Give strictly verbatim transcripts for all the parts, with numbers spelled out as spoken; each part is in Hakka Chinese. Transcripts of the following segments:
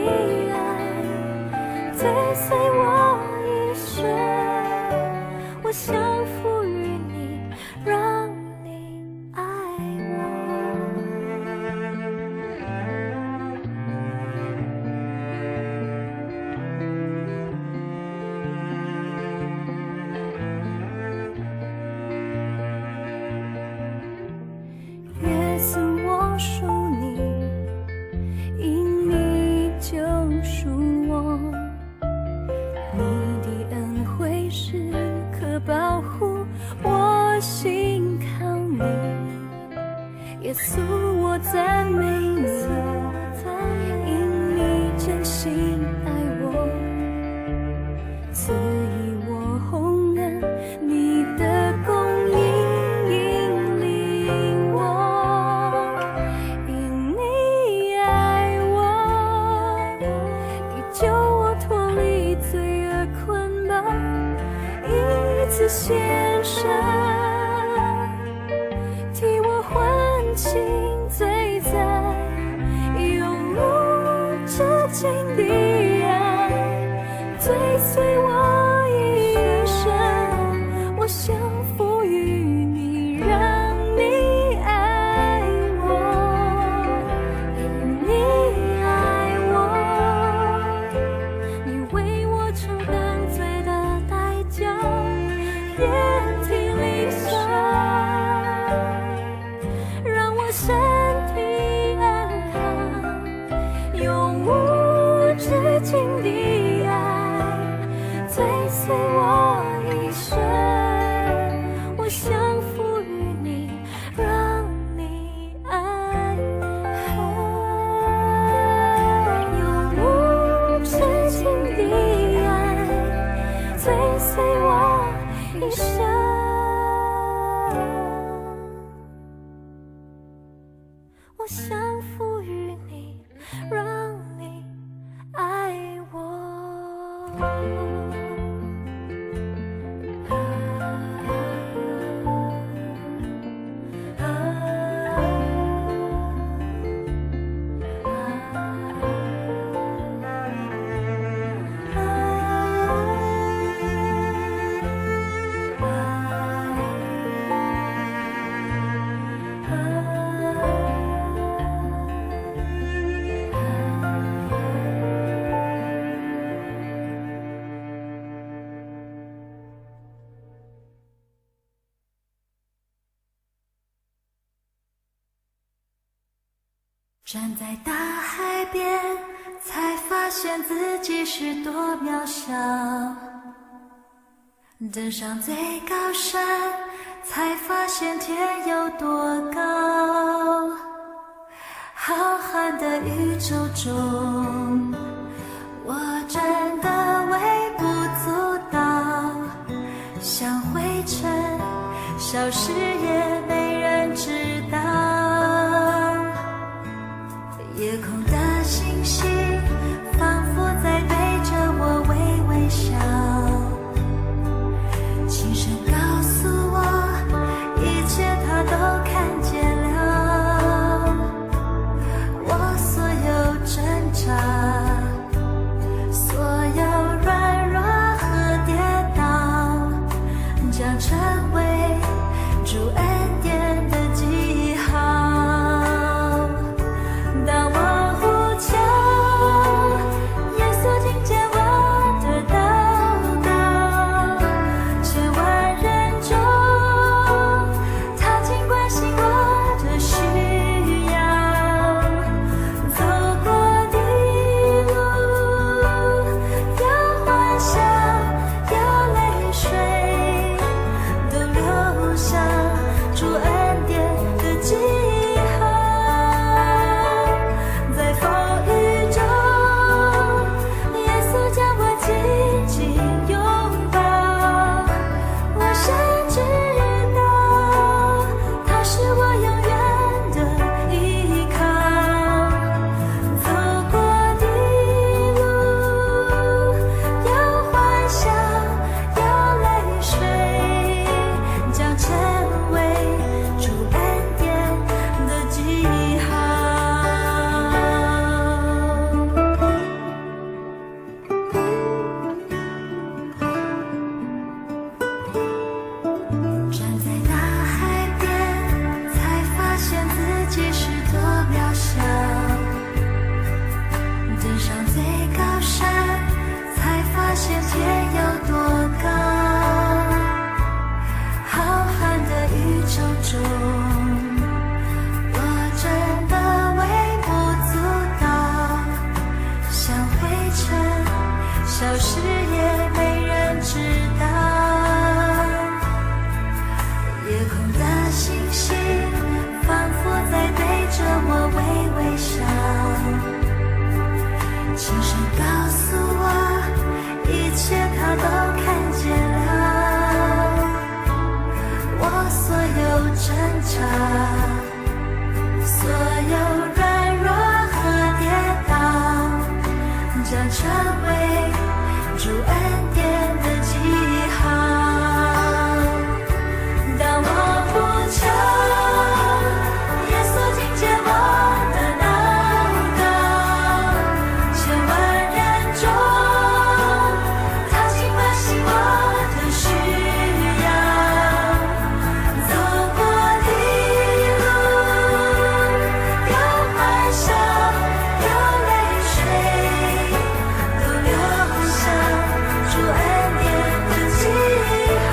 爱追随我一生，我降服于你，让你爱我。耶稣，我属你，因你救赎我。你的恩惠时刻保护我，信靠你。耶稣，我赞美你，因你真心爱我，赐予我洪恩，你的供应引领我，因你爱我，你救我脱离罪恶捆绑，一次献上。 替我唤醒罪在，永无止境的爱，追随我一生，我降服于你，让你爱我，因你爱我，你为我承担罪的代价，遍体鳞伤。 让我身体安康，永无止境的爱，追随我一生，我降服于你，让你爱我，永无止境的爱，追随我一生。 我降服于你，让你爱我。站在大海边，才发现自己是多渺小。登上最高山，才发现天有多高。浩瀚的宇宙中，我真的微不足道。 像灰尘，消失也没人知道。夜空的星星，仿佛在对着我微微笑。轻声告诉我，一切它都看见了。我所有挣扎， 所有软弱和跌倒，将成为主恩典的记号。当我呼求，成為主恩典的記號。當我呼求，耶穌聽見我的禱告，千萬人中，他竟關心我的需要。 走過的路，有歡笑，有淚水，都留下主恩典的記號。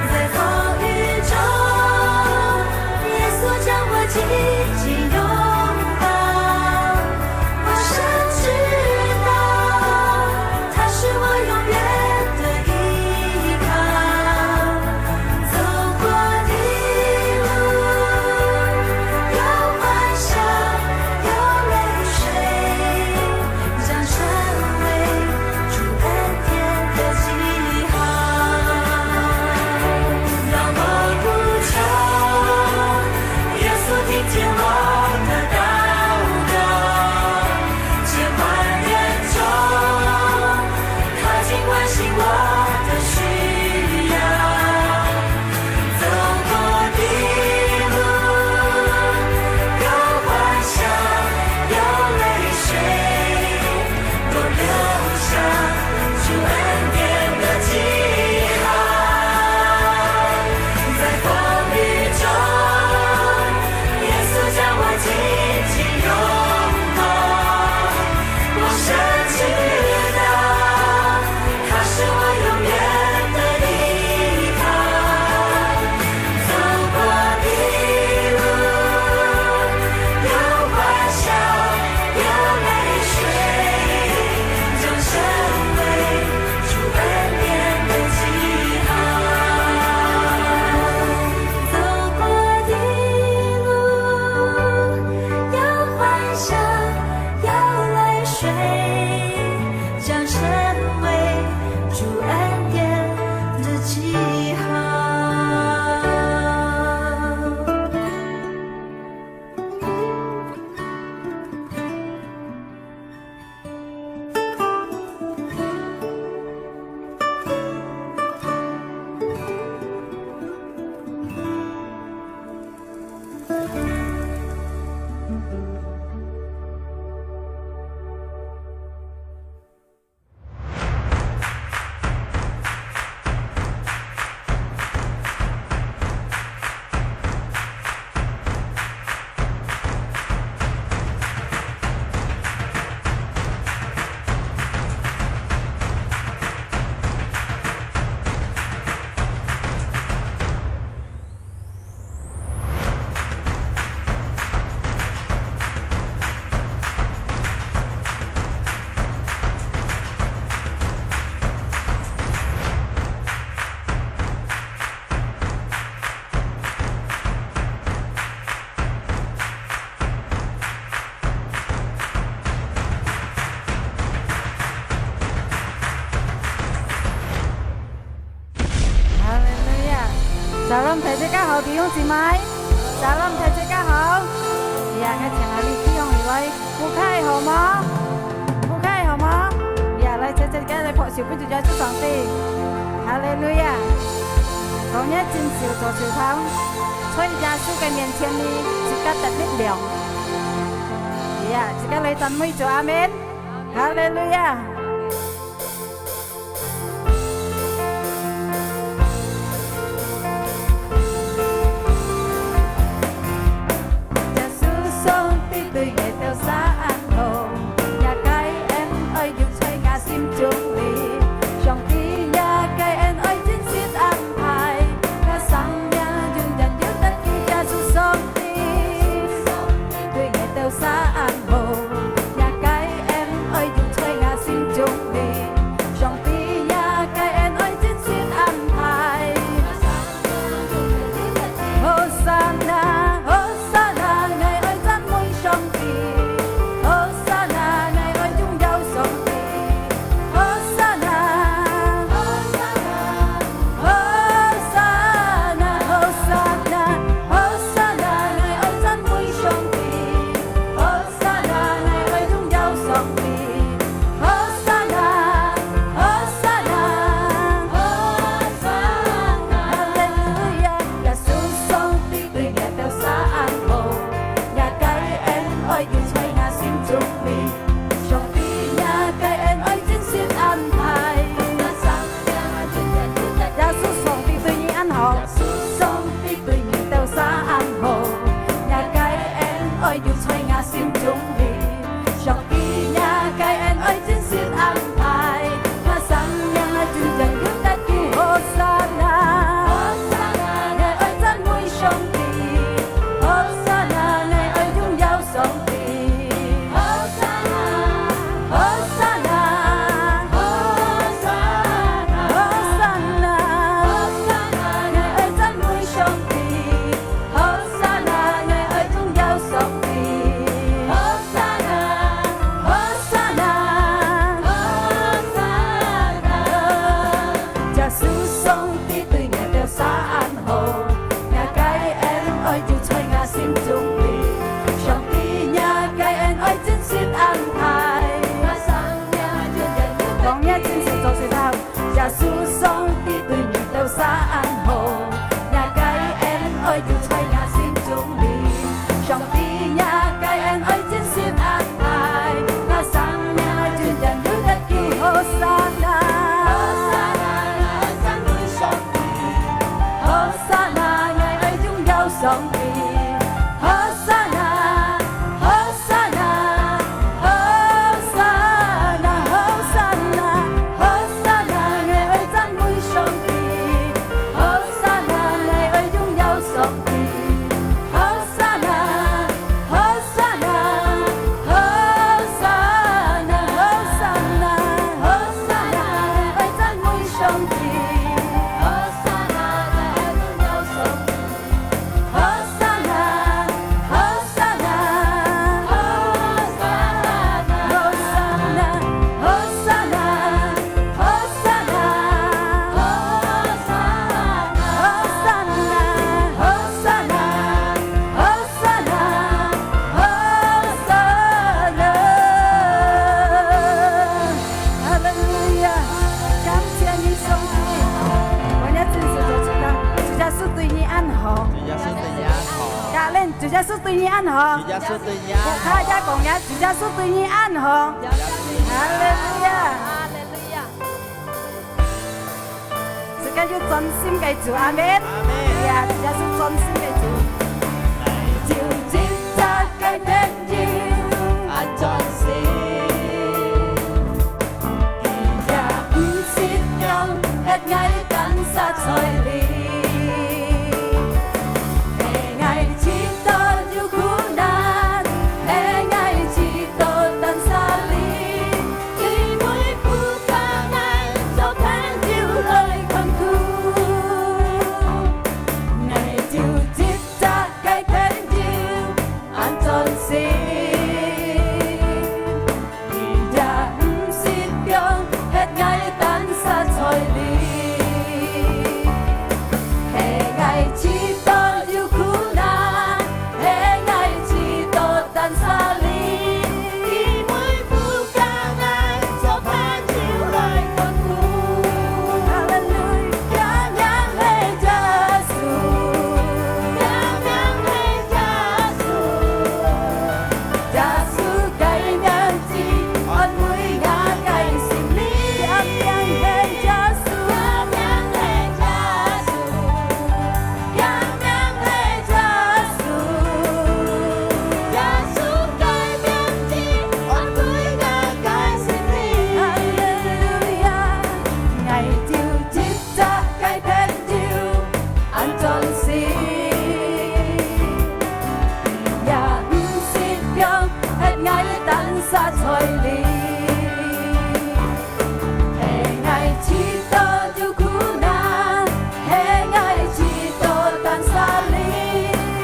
在風雨中，耶穌將我緊緊擁抱，我深知道 他是我永遠的依靠。走過的路，有歡笑，有淚水，將成為主恩典的記號。當我呼求，耶穌聽見我的禱告，千萬人中， 他竟關心我的需要。走過的路，有歡笑，有淚水，都留下主恩典的記號。在風雨中，耶穌將我緊緊擁抱， 我深知道，他是我永遠的依靠。走過的路，有歡笑，有淚水，將成為主恩典的記號。走過的路，有歡笑， 有淚水，將成為主恩典的記號。 哈利路亞！Shalom，大自家好，弟兄姊妹。Shalom，大自家好。呀，𠊎請𠊎俚弟兄姊妹來，屋下好無？屋下好無？呀，來，齊齊家來拍手分主耶穌上帝。哈利路亞！當日進修做事堂，在耶穌个面前呢，自家得力量。呀，自家來讚美主，阿門。 哈利路亞！耶穌上帝對𠊎兜煞恁好，若个恩愛永在𠊎心中裡。上帝若个恩愛真實安排，𠊎生命永遠有得救耶穌上帝。 對𠊎兜煞恁好，若个恩愛永在𠊎心在𠊎心中裡，上帝若个恩愛真實安排。耶穌上帝對你恁好。上帝對你兜儕恁好，若个恩愛就在𠊎心中裡。上帝若个恩愛真實安排。𠊎生命，𠊎尊嚴有得救。和散那，和散那，𠊎愛讚美上帝。和散那，𠊎愛榮耀上帝。 和散那，和散那，和散那，和散那，𠊎愛讚美上帝。和散那，𠊎愛榮耀上帝。和散那，和散那，和散那。耶穌上帝對𠊎兜儕恁好，若个恩愛就在𠊎心中裡。上帝若个恩愛真實安排。當若真實做事頭，耶穌上帝對你兜儕恁好，若个恩愛就在𠊎心中裡。上帝若个恩愛真實安排。𠊎生命，𠊎尊嚴有得救。和散那，和散那，𠊎愛讚美上帝。 和散那，𠊎愛榮耀上帝。和散那，和散那，和散那，和散那，和散那，𠊎愛讚美上帝。和散那，𠊎愛榮耀上帝。和散那，和散那，和散那，和散那，和散那，𠊎愛讚美上帝。和散那，𠊎愛榮耀上帝。 和散那，和散那，和散那，和散那，和散那，和散那，和散那，和散那，和散那，和散那。哈利路亞！感謝你，上帝！我也真實做主啦，主耶穌對你恁好。主耶穌對你恁好。 阿們，主耶穌對你恁好。主耶穌對你恁好。大家講呀，主耶穌對你恁好。哈利路亞。哈利路亞。自家有專心个主，阿們。阿們。呀，主耶穌專心个主。就一隻个朋友，恁專心。 佢也毋識放忒𠊎單儕在裡，係𠊎知道有苦難，係𠊎知道單儕裡，佢毋會負擔𠊎做朋友來看顧。𠊎就一隻个朋友，恁專心。 佢也毋識放忒𠊎單儕在裡，係𠊎知道有苦難，係𠊎知道單儕裡，佢毋會負擔𠊎做朋友來看顧。哈利路亞！ 仰望係耶穌，仰望係耶穌，耶穌个名字安慰𠊎个心靈。仰望係耶穌，仰望係耶穌，仰望係耶穌，耶穌个名字安慰𠊎个心靈。哈利路亞！𠊎就一 隻个朋友恁專心，也毋識放忒𠊎單儕在裡，係𠊎知道有苦難，係𠊎知道單儕裡，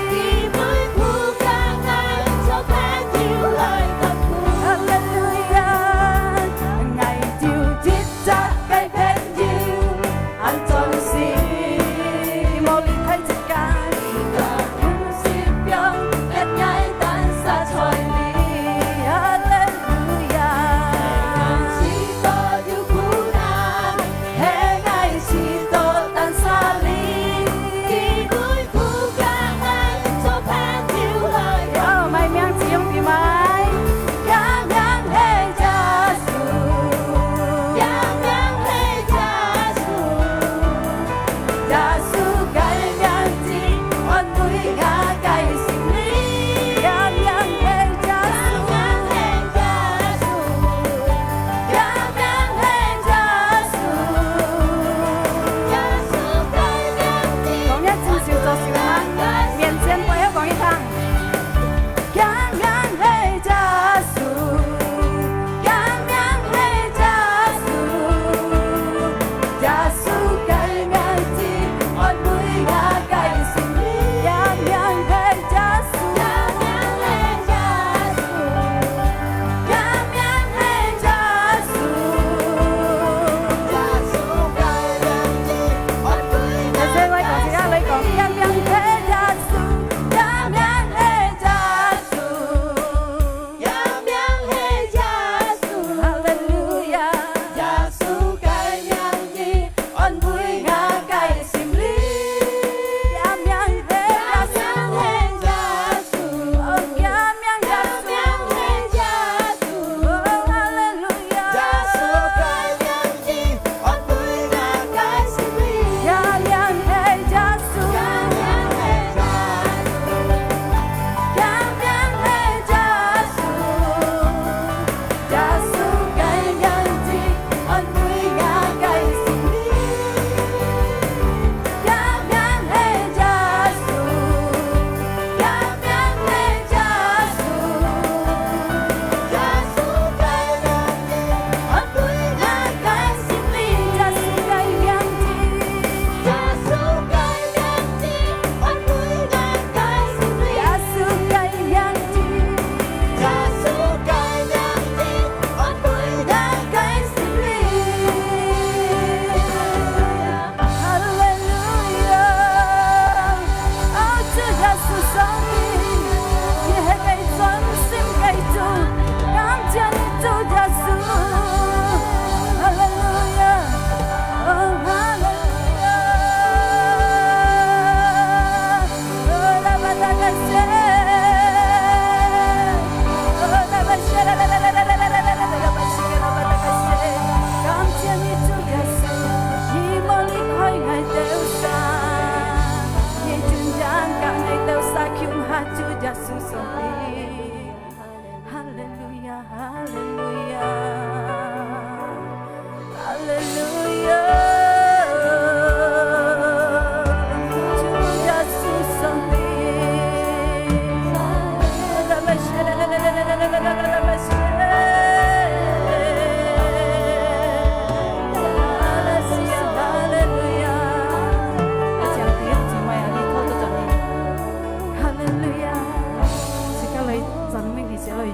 佢毋會負擔𠊎做朋友來看顧。哈利路亞！𠊎就一 隻个朋友恁專心，無離開自家，佢也毋識放忒𠊎單儕在裡。哈利路亞！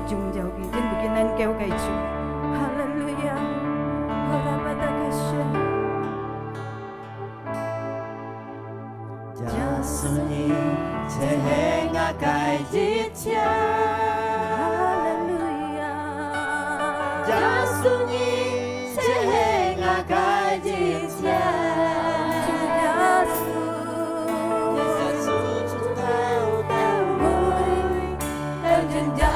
榮耀佢，因為佢能夠个主。哈利路亞！耶穌你就係𠊎个一切。哈利路亞！耶穌你就係𠊎个一切。主耶穌，你係主，主到到尾。 Hallelujah.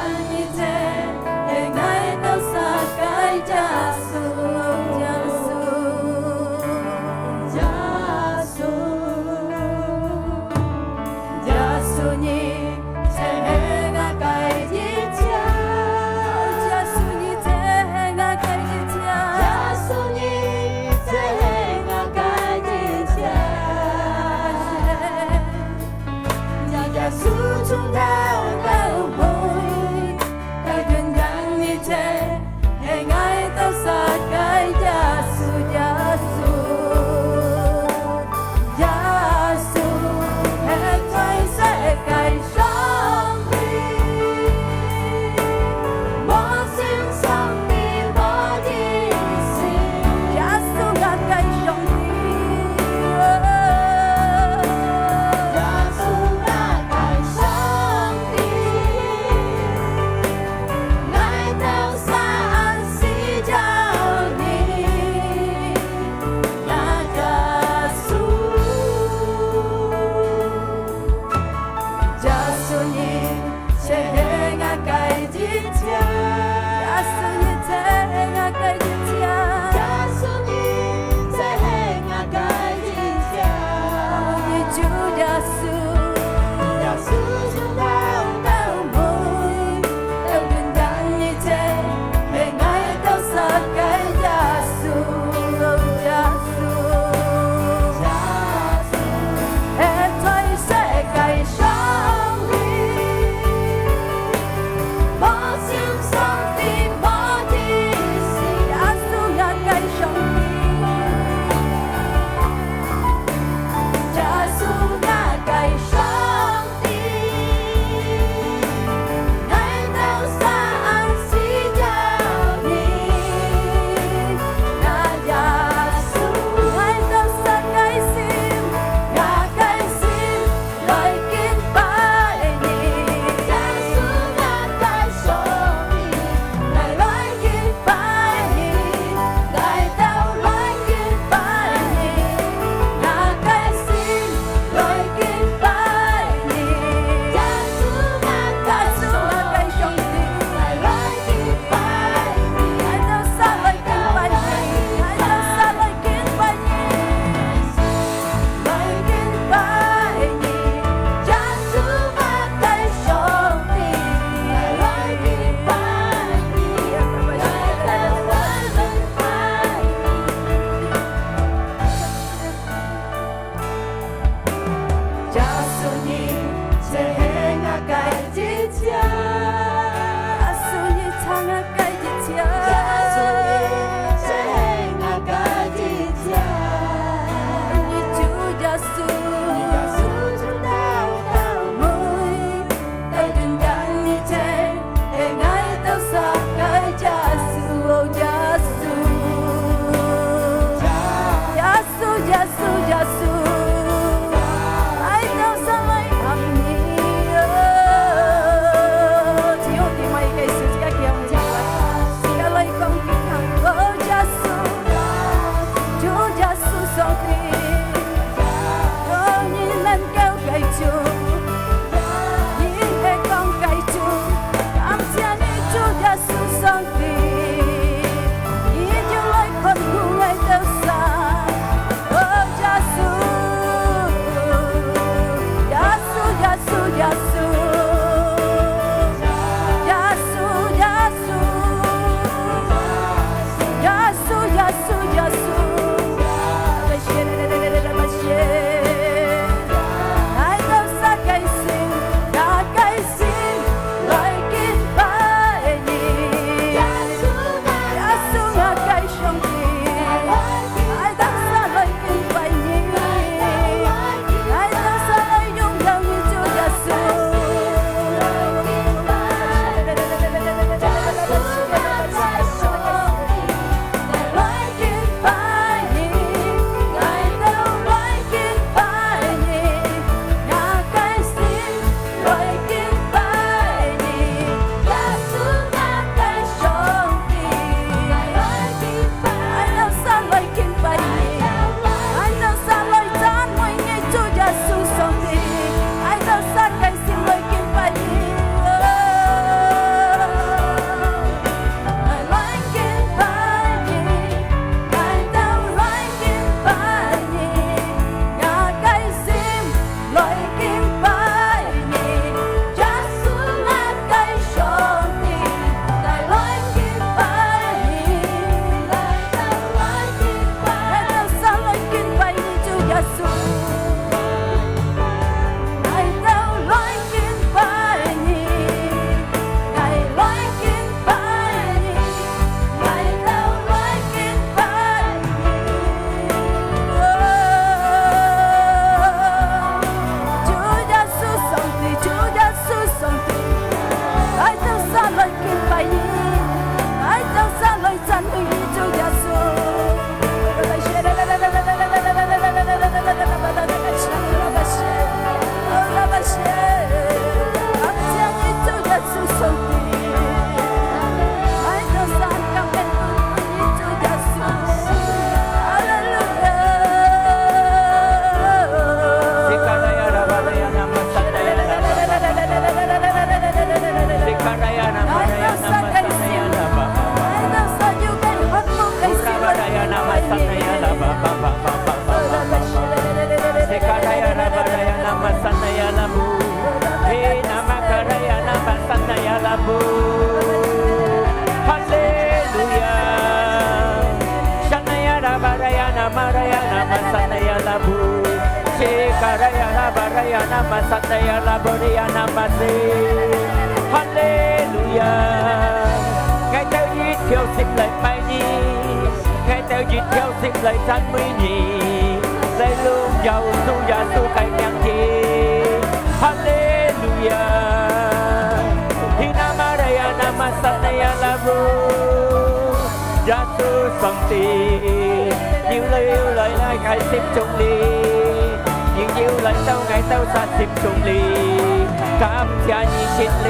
Baraya nama sataya laboriya nama se. Hallelujah！𠊎兜一條心來拜你，𠊎兜一條心來讚美你，來榮耀主耶穌个名字。哈利路亞！Hina Maria nama sataya labu。耶穌上帝，你又來，又來到𠊎心中裡，你又來到𠊎兜儕心中裡。感謝你，聖靈。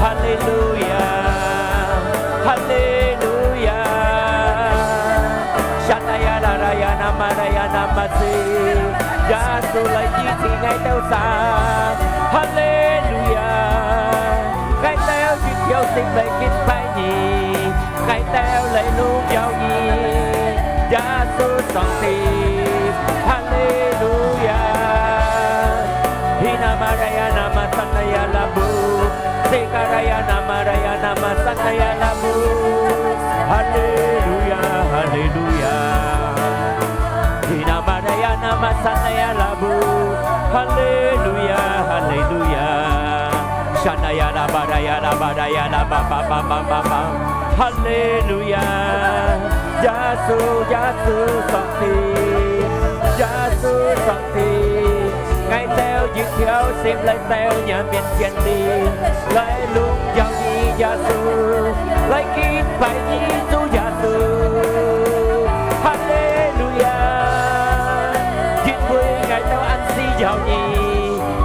哈利路亞！哈利路亞！ Shataya raraya namaraya namasi。耶穌來醫治𠊎兜儕。哈利路亞！𠊎兜一條心來敬拜你，𠊎兜來榮耀你，耶穌上帝。哈利路亞！Hina Maria nama sataya labu。 Sekaraya namaraya nama sataya labu。哈利路亞，哈利路亞。Hina Maria nama sataya labu。哈利路亞，哈利路亞。Shanaya labaraya labaraya laba ba ba ba ba ba。哈利路亞。耶穌，耶穌上帝，耶穌上帝。 𠊎兜一條心來到若面前裡，來榮耀你，耶穌，來敬拜你，主耶穌。哈利路亞！因為𠊎兜恁需要你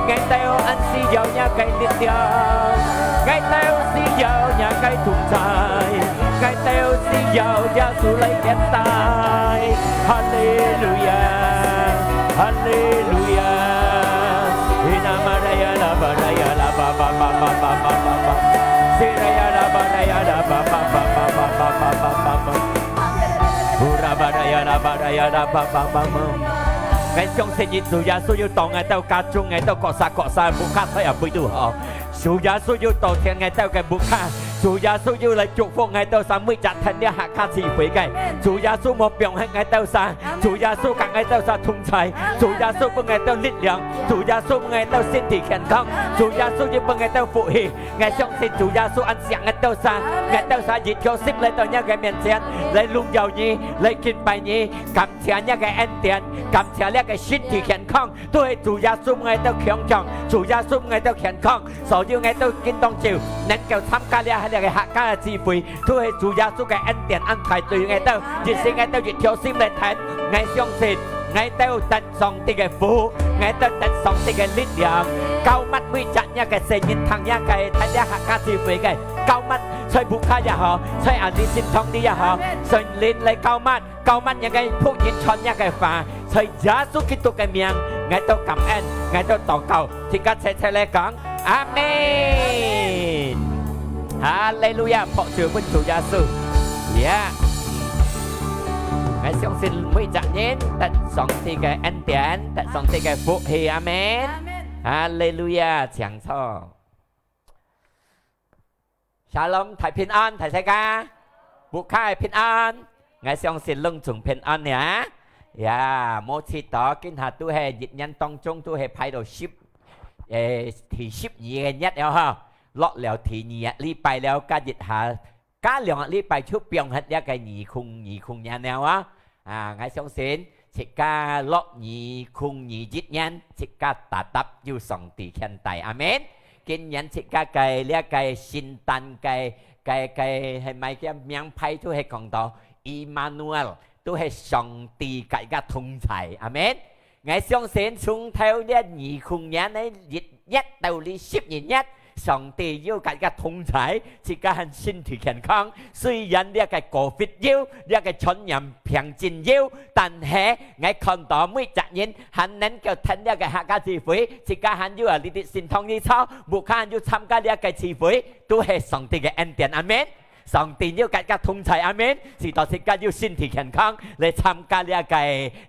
，𠊎兜恁需要若个力量，𠊎兜需要若个同在。 𠊎兜需要耶穌來恩待。哈利路亞，哈利路亞。Hina Maria la baraya la ba ba ba ba ba ba ba ba ba。Siraya la baraya la ba ba ba ba ba ba ba ba ba ba。Ura baraya la baraya la ba ba ba ba。𠊎相信你，主耶穌有到𠊎兜家中，𠊎兜各儕各儕屋下在這位都好。主耶穌有到天𠊎兜个屋下。 主耶穌有來祝福𠊎兜儕每隻聽這客家聚會个。主耶穌無放忒𠊎兜儕。主耶穌佮𠊎兜儕同在。主耶穌分𠊎兜力量。主耶穌分𠊎兜身體健康。主耶穌有分𠊎兜福氣。𠊎相信主耶穌恁惜𠊎兜儕。𠊎兜儕一條心來到若个面前，來榮耀你，來敬拜你，感謝若个恩典，感謝這个身體健康，都係主耶穌分𠊎兜強壯，主耶穌分𠊎兜健康。 所以𠊎兜今當晝能夠參加這，這个客家个聚會，都係主耶穌个恩典安排對𠊎兜，一時𠊎兜一條心來聽。𠊎相信，𠊎兜得上帝个福，𠊎兜得上帝个力量，膏抹每隻若个細人聽若个，聽這客家聚會个，膏抹在屋下也好，在恁樣聖堂裡也好，聖靈來膏抹。 膏抹若个僕人傳若个話，在耶穌基督个名，𠊎兜感恩，𠊎兜禱告，自家齊齊來講，阿門。哈利路亞，拍手分主耶穌。Yeah。𠊎相信每隻人得上帝个恩典，得上帝个福氣，阿門。阿門。哈利路亞，請坐。 Shalom，大平安，大自家，屋下个平安。𠊎相信攏總平安呢。呀，無知道，今下都係一年當中都係排到十，誒，第十二个月了吼。落了第二个禮拜了，加一下，加兩个禮拜就放忒這个二空二空年了啊。 啊，𠊎相信自家落二空二一年，自家tetap有上帝牽帶。阿門。今年自家个這个聖誕个，个，个，係麼个名牌都係講到Immanuel，都係上帝佮自家同在。阿門。 𠊎相信從頭這二空年个一月到這十二月，上帝有佮自家同在，自家還身體健康。雖然這个covid有，這个傳染病真有，但係𠊎看到每隻人還能夠聽這个客家聚會，自家還有啊，這兜聖堂裡坐，屋下還有參加這个聚會，都係上帝个恩典。阿門。 上帝有佮自家同在，阿門。使到自家有身體健康，來參加這个，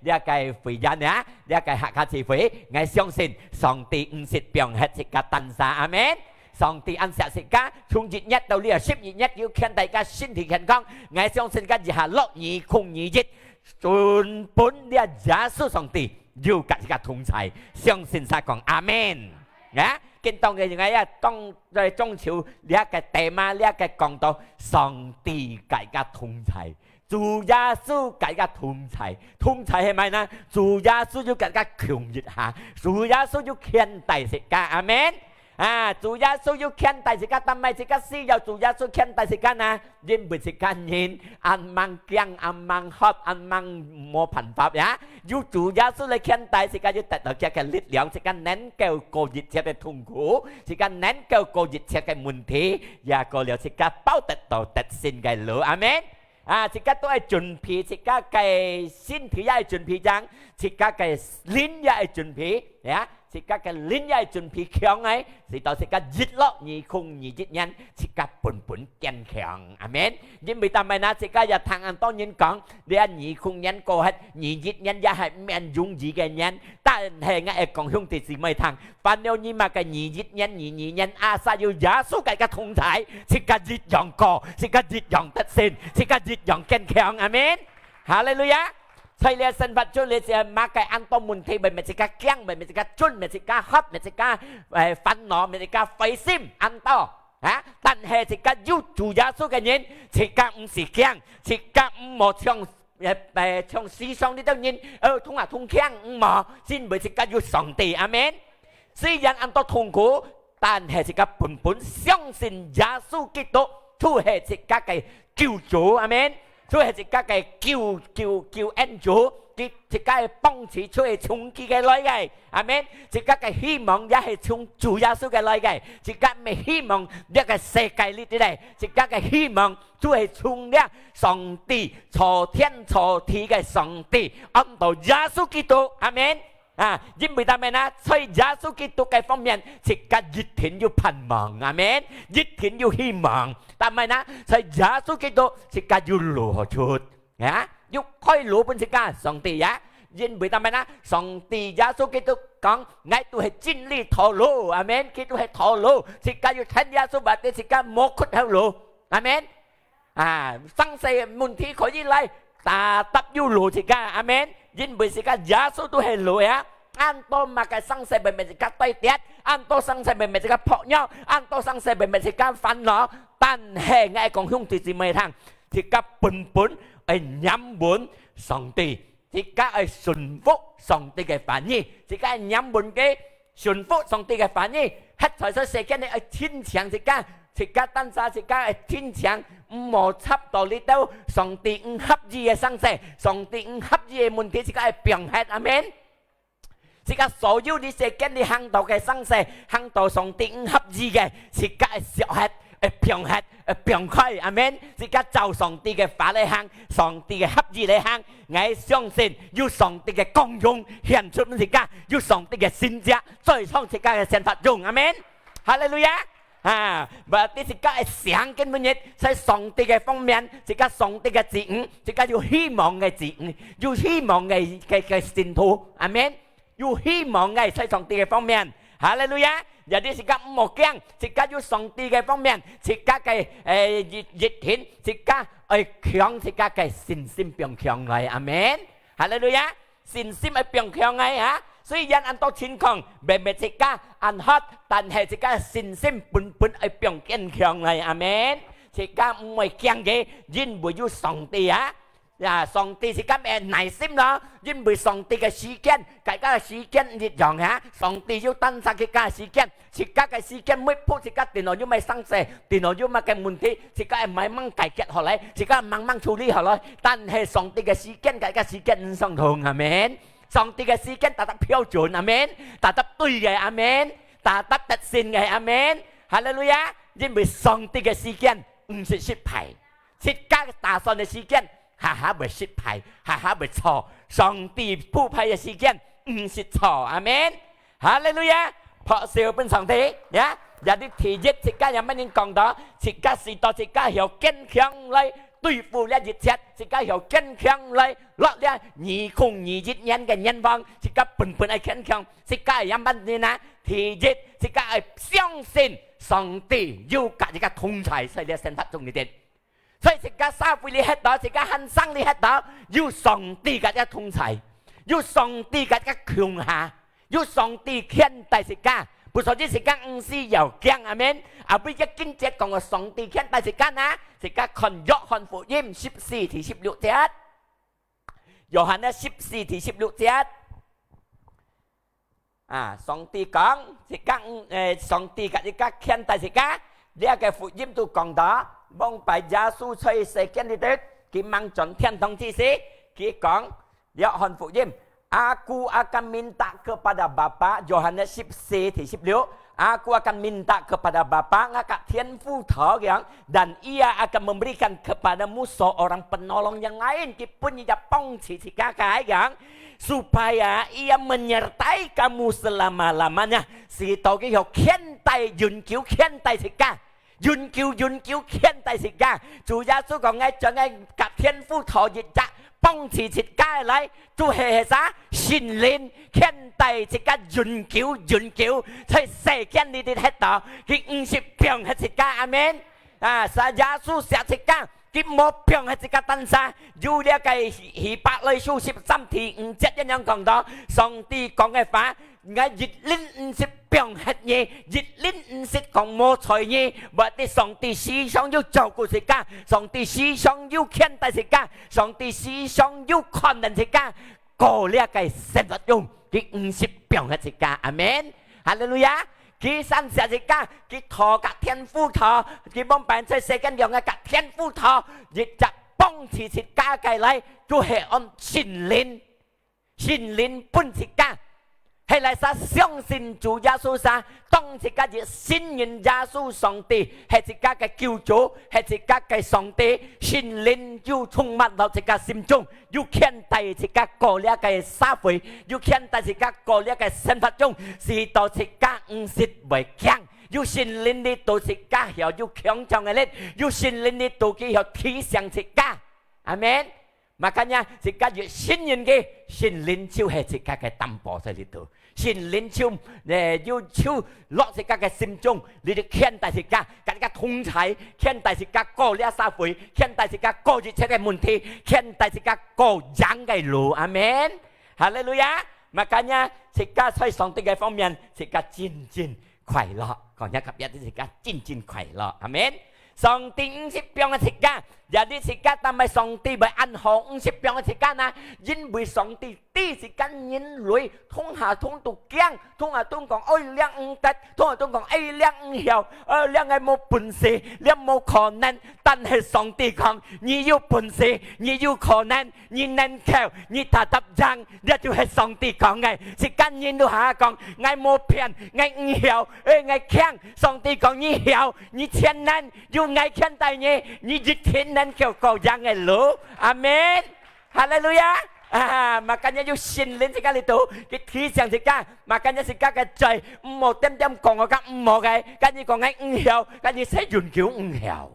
這个會員啊，這个客家聚會。𠊎相信上帝毋識放忒自家單儕，阿門。上帝恁惜自家，從一月到這十二月，有牽帶自家身體健康。𠊎相信自家一下落二空二一，全本這耶穌上帝有佮自家同在，相信儕講阿門。啊，今當个人啊，當在中秋這个tema，這个講到上帝佮自家同在，主耶穌佮自家同在，同在係麼个呢？主耶穌有佮自家共一下，主耶穌有牽帶自家，阿門。啊，主耶穌有牽帶自家，但係自家需要主耶穌牽帶自家呢？因為自家人恁猛驚，恁猛渴，恁猛無辦法呀。有主耶穌來牽帶，自家就得到佢个力量，自家能夠過一切个痛苦，自家能夠過一切个問題，也過了自家包得到得勝个路。阿門。啊，自家都愛準備，自家个身體也愛準備正，自家个靈也愛準備，呀，自家个靈也愛準備強个，使到自家一落二空二一年，自家本本堅強。阿門。因為但係呢，自家也聽恁多人講，這二空年過忒，二一年也係毋係容易个年，但係𠊎愛講兄弟姊妹聽， 煩惱你麼个二一年、二二年，asal有耶穌佮自家同在，自家一樣過，自家一樣得勝，自家一樣堅強。阿門。哈利路亞！在這生活中，你係麼个恁多問題，會搣自家驚，會搣自家顫，搣自家渴，搣自家，誒，煩惱，搣自家灰心，恁多。啊，但係自家有主耶穌个人，自家毋使驚，自家毋好像 誒，誒，像世上這兜人，呃，同啊同強，毋好，因為自家有上帝。阿門。雖然恁多痛苦，但係自家本本相信耶穌基督就係自家个救主。阿門。就係自家个救，救，救恩主，佢自家个幫助就係從佢个來个。阿門。自家个希望也係從主耶穌个來个。自家毋係希望這个世界裡底个，自家个希望 就係從這上帝造天造地个上帝，安到耶穌基督。阿門。啊，因為但係呢，在耶穌基督个方面，自家一定有盼望。阿門。一定有希望。但係呢，在耶穌基督，自家有路好出。啊，有開路分自家，上帝呀。因為但係呢，上帝耶穌基督講，𠊎都係真理道路。阿門。佢都係道路，自家有聽耶穌話，自家無缺口路。阿門。 啊，生世問題可以來，tetap有路自家，阿門。因為自家耶穌都係路呀。恁多麼个生世會搣自家對跌，恁多生世會搣自家薄弱，恁多生世會搣自家煩惱。但係𠊎講兄弟姊妹聽，自家本本愛黏穩上帝，自家愛順服上帝个話語，自家愛黏穩佢， 順服上帝个話語，歇在這世間裡愛堅強自家，自家單儕自家愛堅強，毋好插到這兜上帝毋合意个生世，上帝毋合意个問題，自家愛放忒。阿門。自家所有這世間裡行到个生世，行到上帝毋合意个，自家愛惜忒，愛放忒，愛放開。阿門。自家照上帝个話來行，上帝个合意來行， 𠊎相信有上帝个光榮顯出自家，有上帝个神蹟在上自家个生活中。阿門。哈利路亞！啊，berarti自家个生今晡日，在上帝个方面，自家上帝个子女，自家有希望个子女，有希望个，个，个信徒。阿門。 有希望个在上帝个方面。哈利路亞！Jadi自家毋好驚，自家有上帝个方面，自家个，誒，一，一定，自家愛強，自家个信心放強來。阿門。哈利路亞！信心愛放強來啊！雖然恁多情況，搣搣自家恁渴，但係自家信心本本愛放堅強來。阿門。自家毋會驚个，因為有上帝啊！ 呀，上帝自家愛耐心咯，因為上帝个時間，大家个時間毋一樣哈。上帝有單儕自家个時間，自家个時間每步自家定落有麼个生事，定落有麼个問題，自家愛慢慢解決好來，自家慢慢處理好來。但係上帝个時間，大家時間毋相同，阿門。上帝个時間tetap標準，阿門。Tetap對个，阿門。Tetap得勝个，阿門。哈利路亞！因為上帝个時間毋識失敗。 自家打算个時間，下下會失敗，下下會錯。上帝鋪排个時間，毋識錯。阿門。哈利路亞！拍手分上帝，呀！Jadi第一，自家也乜人講到，自家使到自家曉堅強來對付這一切，自家曉堅強來落這二空二一年个願望，自家本本愛堅強，自家也乜人啊？第一，自家愛相信上帝有佮自家同在，在這生活中裡底。 所以自家社會裡歇到，自家還生裡歇到，有上帝佮自家同在。有上帝个个共下，有上帝牽帶自家。不所以自家毋使要驚，阿門。啊，為个經節講个上帝牽帶自家呢，自家看約翰福音十四第十六節。約翰个十四第十六節。啊，上帝講，自家，呃，上帝个一个牽帶自家，這个福音都講到，往擺耶穌在世間裡頭，佢吂轉天堂之時，佢講，約翰福音，Aku akan minta kepada Bapa, Yohanes十四第十六, Aku akan minta kepada Bapa, ngaka天父討樣, dan Ia akan memberikan kepadamu seorang penolong yang lain, 佢分一隻幫助自家个樣，supaya Ia menyertai kamu selama-lamanya，使到佢有牽帶，永久牽帶自家。 永久永久牽帶自家。主耶穌講，𠊎將𠊎个天父討一隻幫助自家來，就係，係啥？聖靈牽帶自家永久永久，在世間裡底歇到，佢毋識放忒自家。阿門。啊，係耶穌惜自家，佢無放忒自家單儕。有這个希伯來書十三第五節恁樣講到，上帝講个話， 𠊎一定毋識放忒你，一定毋識講無睬你，berarti上帝時常有照顧自家，上帝時常有牽帶自家，上帝時常有看等自家，過這个生活中，佢毋識放忒自家。阿門。哈利路亞。佢惜自家，佢討个天父討，佢往擺在世間用个天父討，一隻幫助自家个來，就係安聖靈。 聖靈分自家，係哪儕相信主耶穌儕，當自家一信任耶穌上帝，係自家个救主，係自家个上帝，聖靈就充滿到自家心中，又牽帶自家過這个社會，又牽帶自家過這个生活中，使到自家毋識會驚，有聖靈裡肚自家曉有強壯个力，有聖靈裡肚佢曉提醒自家。阿門。 Makanya，自家越信任佢，聖靈就係自家个擔保在裡肚。聖靈就，呃，有就落自家个心中，裡肚牽帶自家，佮自家同在，牽帶自家過這社會，牽帶自家過一切个問題，牽帶自家過贏个路。阿門。哈利路亞。Makanya，自家在上帝个方面，自家真真 快樂。講一下隔壁个，自家真真快樂。阿門。上帝毋識放忒自家，jadi自家但係上帝會恁好毋識放忒自家呢？因為上帝知自家人類，通下通都驚，通下通講，哎，這毋得，通下通講，哎，這毋曉，哎，這𠊎無本事，這無可能。但係上帝講，你有本事，你有可能，你能夠，你tetap贏，這就係上帝講个。自家人都下講，𠊎無騙，𠊎毋曉，哎，𠊎強。 上帝講你曉，你全能，有𠊎牽帶你，你一定能夠過贏个路。阿門。哈利路亞。啊，makanya有聖靈自家裡肚，佢提醒自家，makanya自家个嘴，毋好恬恬講𠊎講毋好个，跟你講𠊎毋曉，跟你使永久毋曉。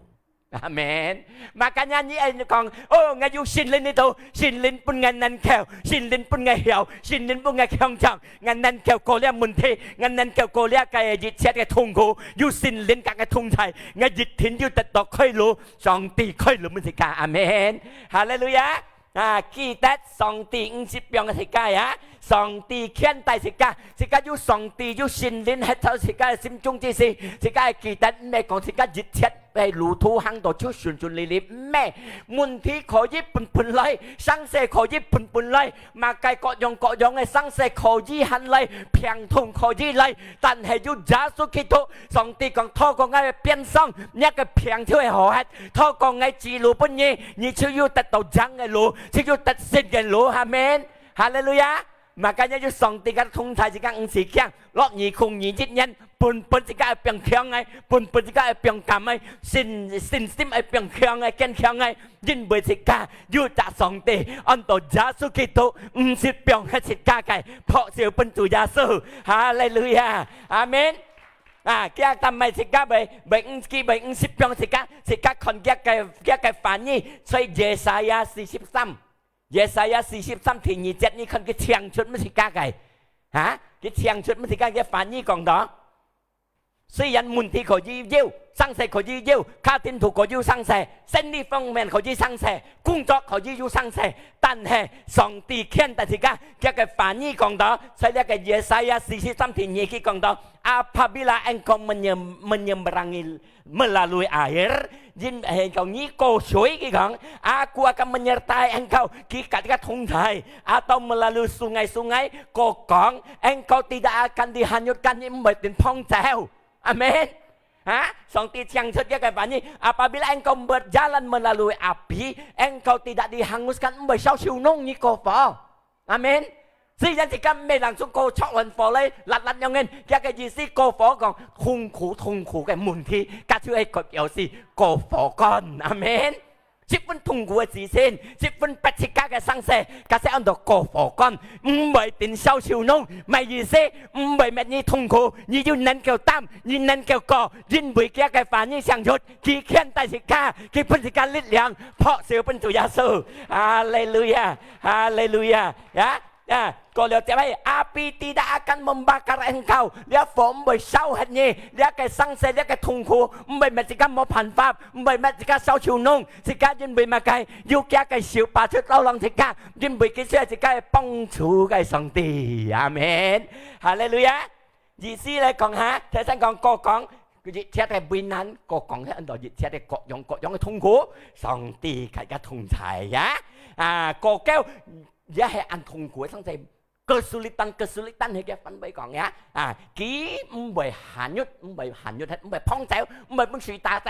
阿門。Makanya你愛講，哦，𠊎有聖靈裡肚，聖靈分𠊎能夠，聖靈分𠊎曉，聖靈分𠊎強壯，𠊎能夠過這問題，𠊎能夠過這个一切个痛苦，有聖靈佮𠊎同在，𠊎一定有得到開路，上帝開路分自家。阿門。哈利路亞。 啊，記得上帝毋識放忒自家啊，上帝牽帶自家，自家有上帝，有聖靈歇在自家个心中之時，自家愛記得，毋係講自家一切个路途行到就順順利利，毋係。問題可以分分來，生事可以分分來，麼个各樣各樣个生事可以行來，病痛可以來， 但係有耶穌基督，上帝講，透過𠊎个鞭傷，若个病就會好忒；透過𠊎指路分你，你就有得到贏个路，就有得勝个路。阿門。哈利路亞。Makanya有上帝个同在，自家毋使驚。落二空二一年，本本自家會變強个，本本自家會變敢个，信，信心會變強个，堅強个。 因為自家有隻上帝，安到耶穌基督，毋識放忒自家个，拍手分主耶穌。哈利路亞。阿門。啊，佢但毋係自家會，會毋，佢會毋識放自家，自家看佢个，佢个話語，在Yesaya四十三，Yesaya四十三第二節，你看佢清楚毋自家个，哈？佢清楚毋自家个話語講到。 Yesaya四十三第二節，雖然問題可以有，生事可以有，家庭肚可以有生事，生理方面可以生事，工作可以有生事，但係上帝牽帶自家，佢个話語講到，在這个Yesaya四十三第二節講到，apabila engkau menye-，menyeberangi melalui air，因，係講你過水，佢講，Aku akan menyertai engkau，佢佮你个同在，atau melalui sungai-sungai，過江，engkau tidak akan dihanyutkan，你毋會等碰著。阿門。啊，上帝講出這个話語，apabila engkau berjalan melalui api，engkau tidak dihanguskan，毋會燒燒燶你過火。阿門。雖然自家毋係人做過著完火咧，辣辣樣个，這个意思過火講痛苦痛苦个問題，佢就係佢表示過火乾。阿門。十分痛苦个事情，十分逼自家个生事，佢就安到過火乾，毋會等燒燒燶，麼个意思？毋會搣你痛苦，你又能夠擔，你能夠過，因為佢个話語講出，佢牽帶自家，佢分自家力量，拍手分主耶穌。哈利路亞，哈利路亞，呀！啊，過了接下，api tidak akan membakar engkau，這火毋會燒忒你，這个生事，這个痛苦，毋會搣自家無辦法，毋會搣自家燒燒燶，自家因為麼个？有佢个手把出牢牢自家，因為佢係自家个幫助个上帝。阿門。哈利路亞。意思來講哈，頭先講過講，一切个危難，過講很多一切个各樣各樣个痛苦，上帝佮佢同在呀。啊，過久 也係恁痛苦个生事，kesulitan，kesulitan係个翻譯講呀，啊，佢毋會hanyut，毋會hanyut忒，毋會碰著，毋會分水打走。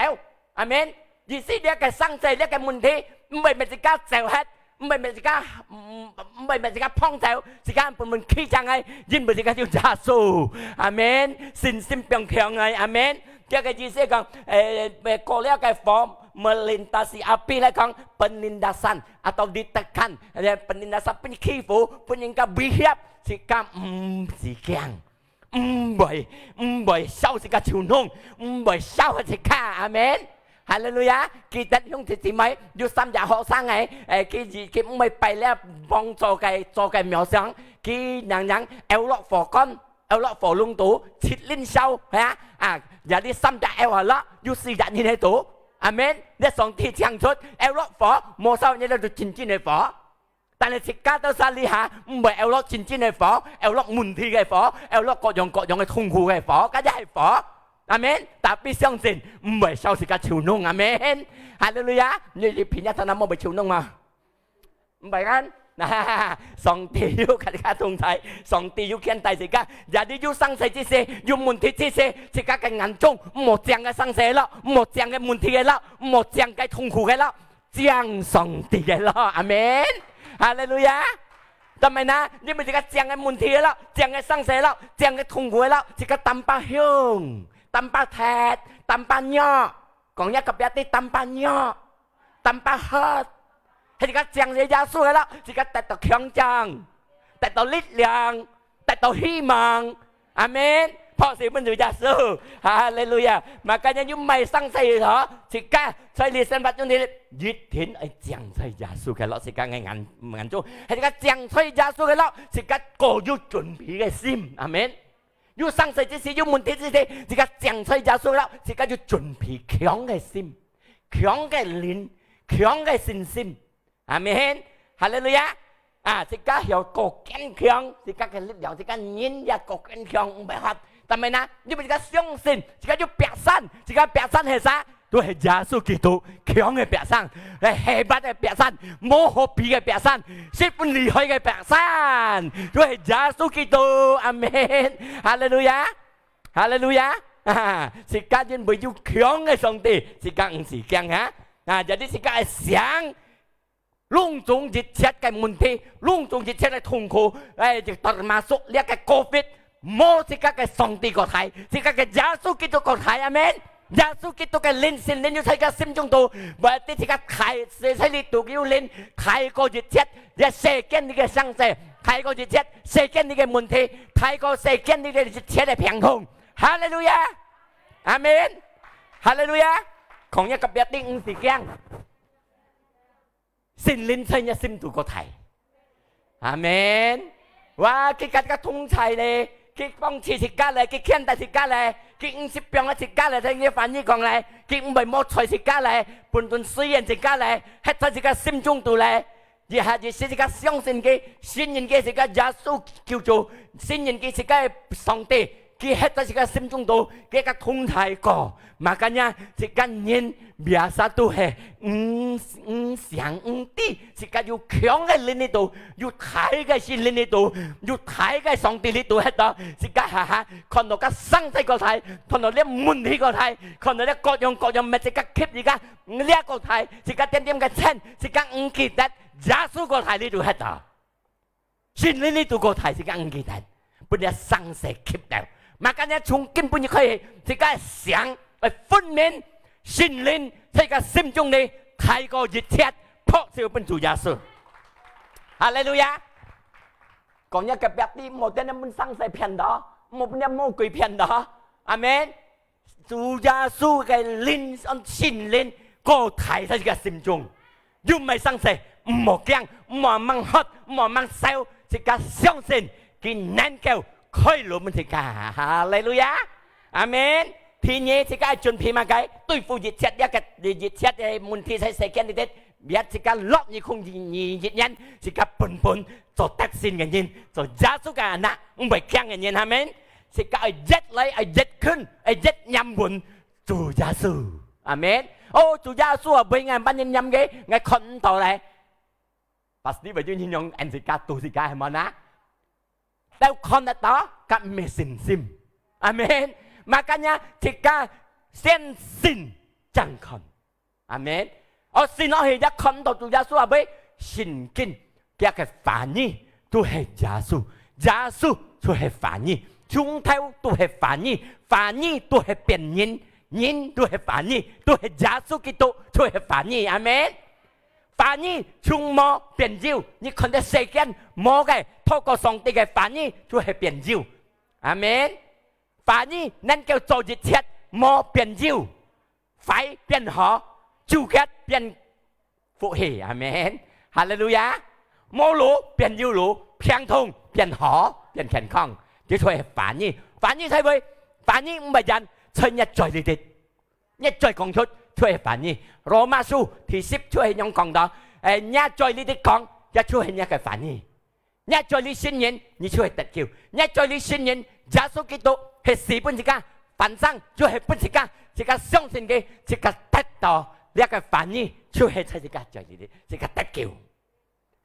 阿門。意思這个生事，這个問題，毋會搣自家走忒，毋會搣自家，毋，毋會搣自家碰著，自家本本企正个，因為自家有耶穌。阿門。信心變強个，阿門。這个意思講，誒，過了个火，melintasi api來講，penindasan。 atau ditekan，penindasan，分欺負，分人家威脅，自家毋使驚，毋會，毋會燒自家手燶，毋會燒自家。阿門。哈利路亞！記得兄弟姊妹，有三隻學生誒，誒，佢，佢毋會拜這幫助个，做个廟上，佢娘娘，摎落火乾，摎落火燶肚，七輪燒，係啊，啊，jadi三隻摎下落，有四隻人在肚。阿門。這上帝講出，摎落火，無燒，這就真正个火。 但係自家到這裡下，毋會摎落真正个火，摎落問題个火，摎落各樣各樣个痛苦个火，該隻係火。阿門。Tapi相信，毋會燒自家手燶。阿門。哈利路亞。你，你平日頭那無會手燶嗎？毋會啊。上帝有佮自家同在，上帝有牽帶自家。Jadi有生事之時，有問題之時，自家个眼中，毋好淨个生事咯，毋好淨个問題个咯，毋好淨个痛苦个咯。 淨上帝个咯。阿門。哈利路亞。做麼个呢？因為自家淨个問題个咯，淨个生事咯，淨个痛苦个咯，自家tambah凶，tambah忒，tambah弱。講一个別个，tambah弱，tambah hurt。係自家淨个耶穌个咯，自家得到強壯，得到力量，得到希望。 阿門。拍手分主耶穌。哈利路亞。Makanya有麼个生事吼，自家在你生活中，你一定愛淨在耶穌个咯，自家个眼，眼中，係自家淨在耶穌个咯，自家過有準備个心。阿門。有生事之時，有問題之時，自家淨在耶穌个咯，自家有準備強个心，強个靈，強个信心。 阿門。哈利路亞。啊，自家曉過堅強，自家个力量，自家人也過堅強，毋會hurt。但係呢，因為自家相信，自家有壁山，自家壁山係啥？就係耶穌基督強个壁山，係hebat个壁山，無可比个壁山，十分厲害个壁山，就係耶穌基督。阿門。哈利路亞。哈利路亞。啊，自家因為有強个上帝，自家毋使驚啊。啊，jadi自家愛想 攏總一切个問題，攏總一切个痛苦，哎，就termasuk這个covid，無自家个上帝過大，自家个耶穌基督過大。阿門。耶穌基督个靈，聖靈有在自家心中肚，berarti自家大，在，在裡肚有靈，大過一切，這世間裡个生事，大過一切世間裡个問題，大過世間裡个一切个病痛。哈利路亞！阿門！哈利路亞！講一个別个，毋使驚。 聖靈在你心肚過大。阿門。哇，佢佮自家同在咧，佢幫助自家咧，佢牽帶自家咧，佢毋識放下自家咧，聽佢翻譯講咧，佢毋會無睬自家咧，本本雖然自家咧，歇在自家心中肚咧。一下一時自家相信佢，信任佢自家耶穌救主，信任佢自家上帝，佢歇在自家心中肚，佢个同在過。Makanya自家人biasa都係毋毋想毋知，自家有強个靈力度，有大个心靈力度，有大个上帝力度，歇到自家下下看到个生死个大，看到這問題个大，看到這各樣各樣乜自家吸自家這个大，自家點點个錢，自家毋記得耶穌个大力度歇到。 心靈裡肚个大自家毋記得，分這生死吸了。Makanya從今晡日開始，自家个想愛分明，心靈在自家心中裡大過一切，拍手分主耶穌。哈利路亞！講若隔壁知，莫等下分生死騙到，莫分這魔鬼騙到。阿門。 主耶穌个靈，聖靈，个大在自家心中。有麼个生死，毋好驚，毋好吂喝，毋好吂愁，自家相信，佢能夠開路分自家。哈利路亞！阿門。第二，自家愛準備麼个？對付一切這个，一切个問題在世間裡底，也自家落你空你一年，自家本本做得勝个人，做耶穌个anak，毋會驚个人。阿門。自家愛越來，愛越近，愛越黏穩 主耶穌。阿門。哦，主耶穌啊，毋係𠊎半日念个，𠊎看毋到咧。Pasti會有人用恩自家、度自家，係無呢？都看得到，該毋係信心。阿門。Makanya自家先信正看。阿門。哦，信落去也看毋到主耶穌啊，毋係信經。 佢个話語都係耶穌，耶穌就係話語，從頭都係話語，話語都係變人，人都係話語，都係耶穌基督，就係話語。阿門。話語從無變有，你看這世間無个，透過上帝个話語就係變有。阿門。話語能夠做一切，無變有，壞變好，糾結變 福氣，阿門。哈利路亞！無路變有路，病痛變好，變健康，這就係話語。話語在位，話語毋係人，在若嘴裡底，若嘴講出就係話語。羅馬書第十就係恁樣講到，誒，若嘴裡底講，這就係若个話語。 若嘴裡承認，你就會得救。若嘴裡承認，耶穌基督係死分自家，翻生就係分自家，自家相信佢，自家得到這个話語，就係在自家嘴裡底，自家得救。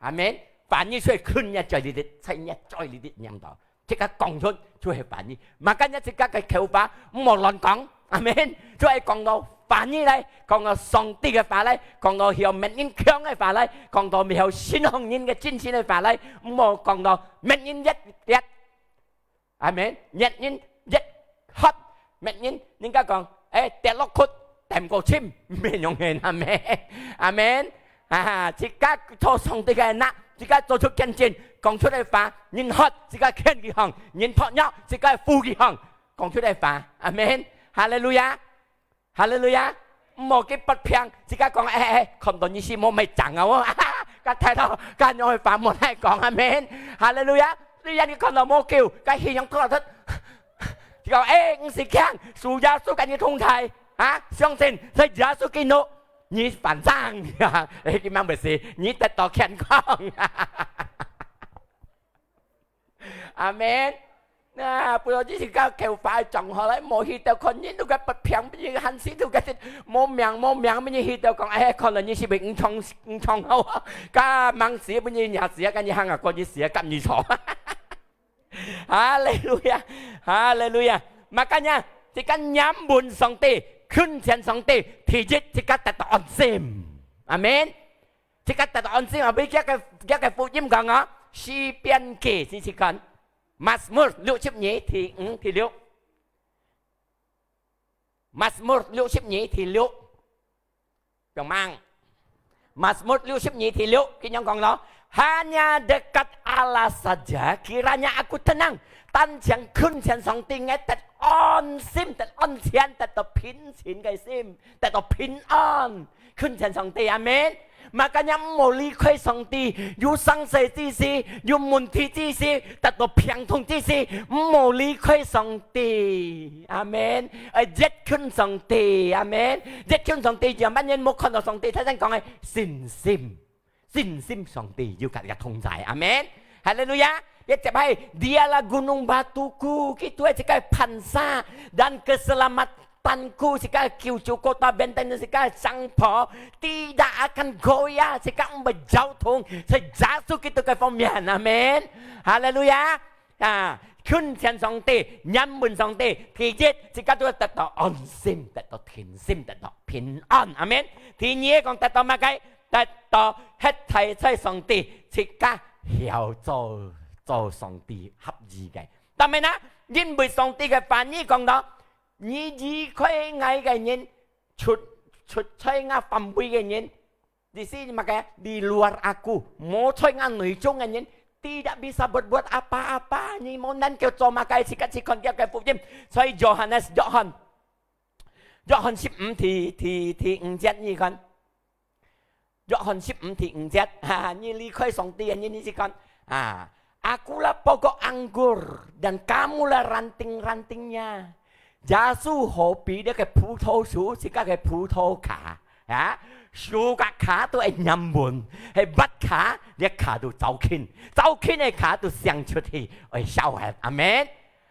阿門。話語就係近若嘴裡底，在若嘴裡底念到，自家講出就係話語。Makanya自家个口話，毋好亂講。 阿門。就係講到話語來，講到上帝个話來，講到曉滅人強个話來，講到曉信奉人个真神个話來，毋好講到滅人越跌。阿門。滅人越渴，滅人，人家講，誒，跌落窟，tìm過尋，毋係恁樣。阿門。阿門。啊，自家做上帝个anak，自家做出見證，講出个話，人渴，自家牽佢䟘，人薄弱，自家扶佢䟘，講出个話。阿門。哈利路亞。 哈利路亞！毋好去發病，自家講，誒，誒，誒，看到你是無麼正啊，哦，該太多，該樣个話莫來講，阿門。哈利路亞！雖然你看到無救，該形容拖出，就講，誒，毋使驚，主耶穌跟你同在，啊，相信在耶穌基督，你翻生，誒，佢乜毋係，你得到健康。 阿門。那，不過這是个口話个場合來，無去到看人都个發病，不然還是都个無命，無命，不然去到講，哎，可能你是毋係毋創，毋創好啊，該吂死，不然若死啊，該你行啊，過日死啊，跟你坐。哈利路亞，哈利路亞。Makanya，自家黏穩上帝，近前上帝，第一，自家得到安心。阿門。 自家得到安心啊！為佢个，佢个福音講啊，詩篇記試試看，Mazmur六十二第五、第六，Mazmur六十二第六，仰般？Mazmur六十二第六，佢樣講咯，Hanya dekat Allah saja, kiranya aku tenang。單淨近前上帝，𠊎得安心，得安全，得到平靜个心，得到平安。近前上帝，阿門。Makanya毋好離開上帝，有生死之時，有問題之時，得到病痛之時，毋好離開上帝。阿門。愛越近上帝，阿門。越近上帝，仰般人無看到上帝，頭先講个信心，信心上帝有佮佢同在。阿門。哈利路亞。Ia接下，Dialah gunung batuku，佢就係自家个磐石，dan keselamatan tanku，自家个救主，kota benteng，自家个城堡，tidak akan goyah，自家毋會搖動，在耶穌基督个方面。阿門。哈利路亞。啊，近前上帝，仰望上帝，第一，自家就會得到安心，得到定心，得到平安。阿門。第二講得到麼个？得到歇在在上帝，自家曉做，做上帝合意个。當然啦，因為上帝个話語講到，你離開𠊎个人，出，出在𠊎範圍个人，意思麼个？Di luar aku，無在𠊎內中个人，tidak bisa berbuat apa-apa，你無能夠做麼个，自家去看佢个福音。所以Yohanes，約翰，約翰十五第，第，第五節，你看。約翰十五第五節，哈，你離開上帝个人，你去看，啊，Akulah pokok anggur，dan kamulah ranting-rantingnya。耶穌好比這个葡萄樹，自家个葡萄架，啊，樹个架都會黏穩，係挖架，這架都走近，走近个架都生出去，會燒忒。阿門。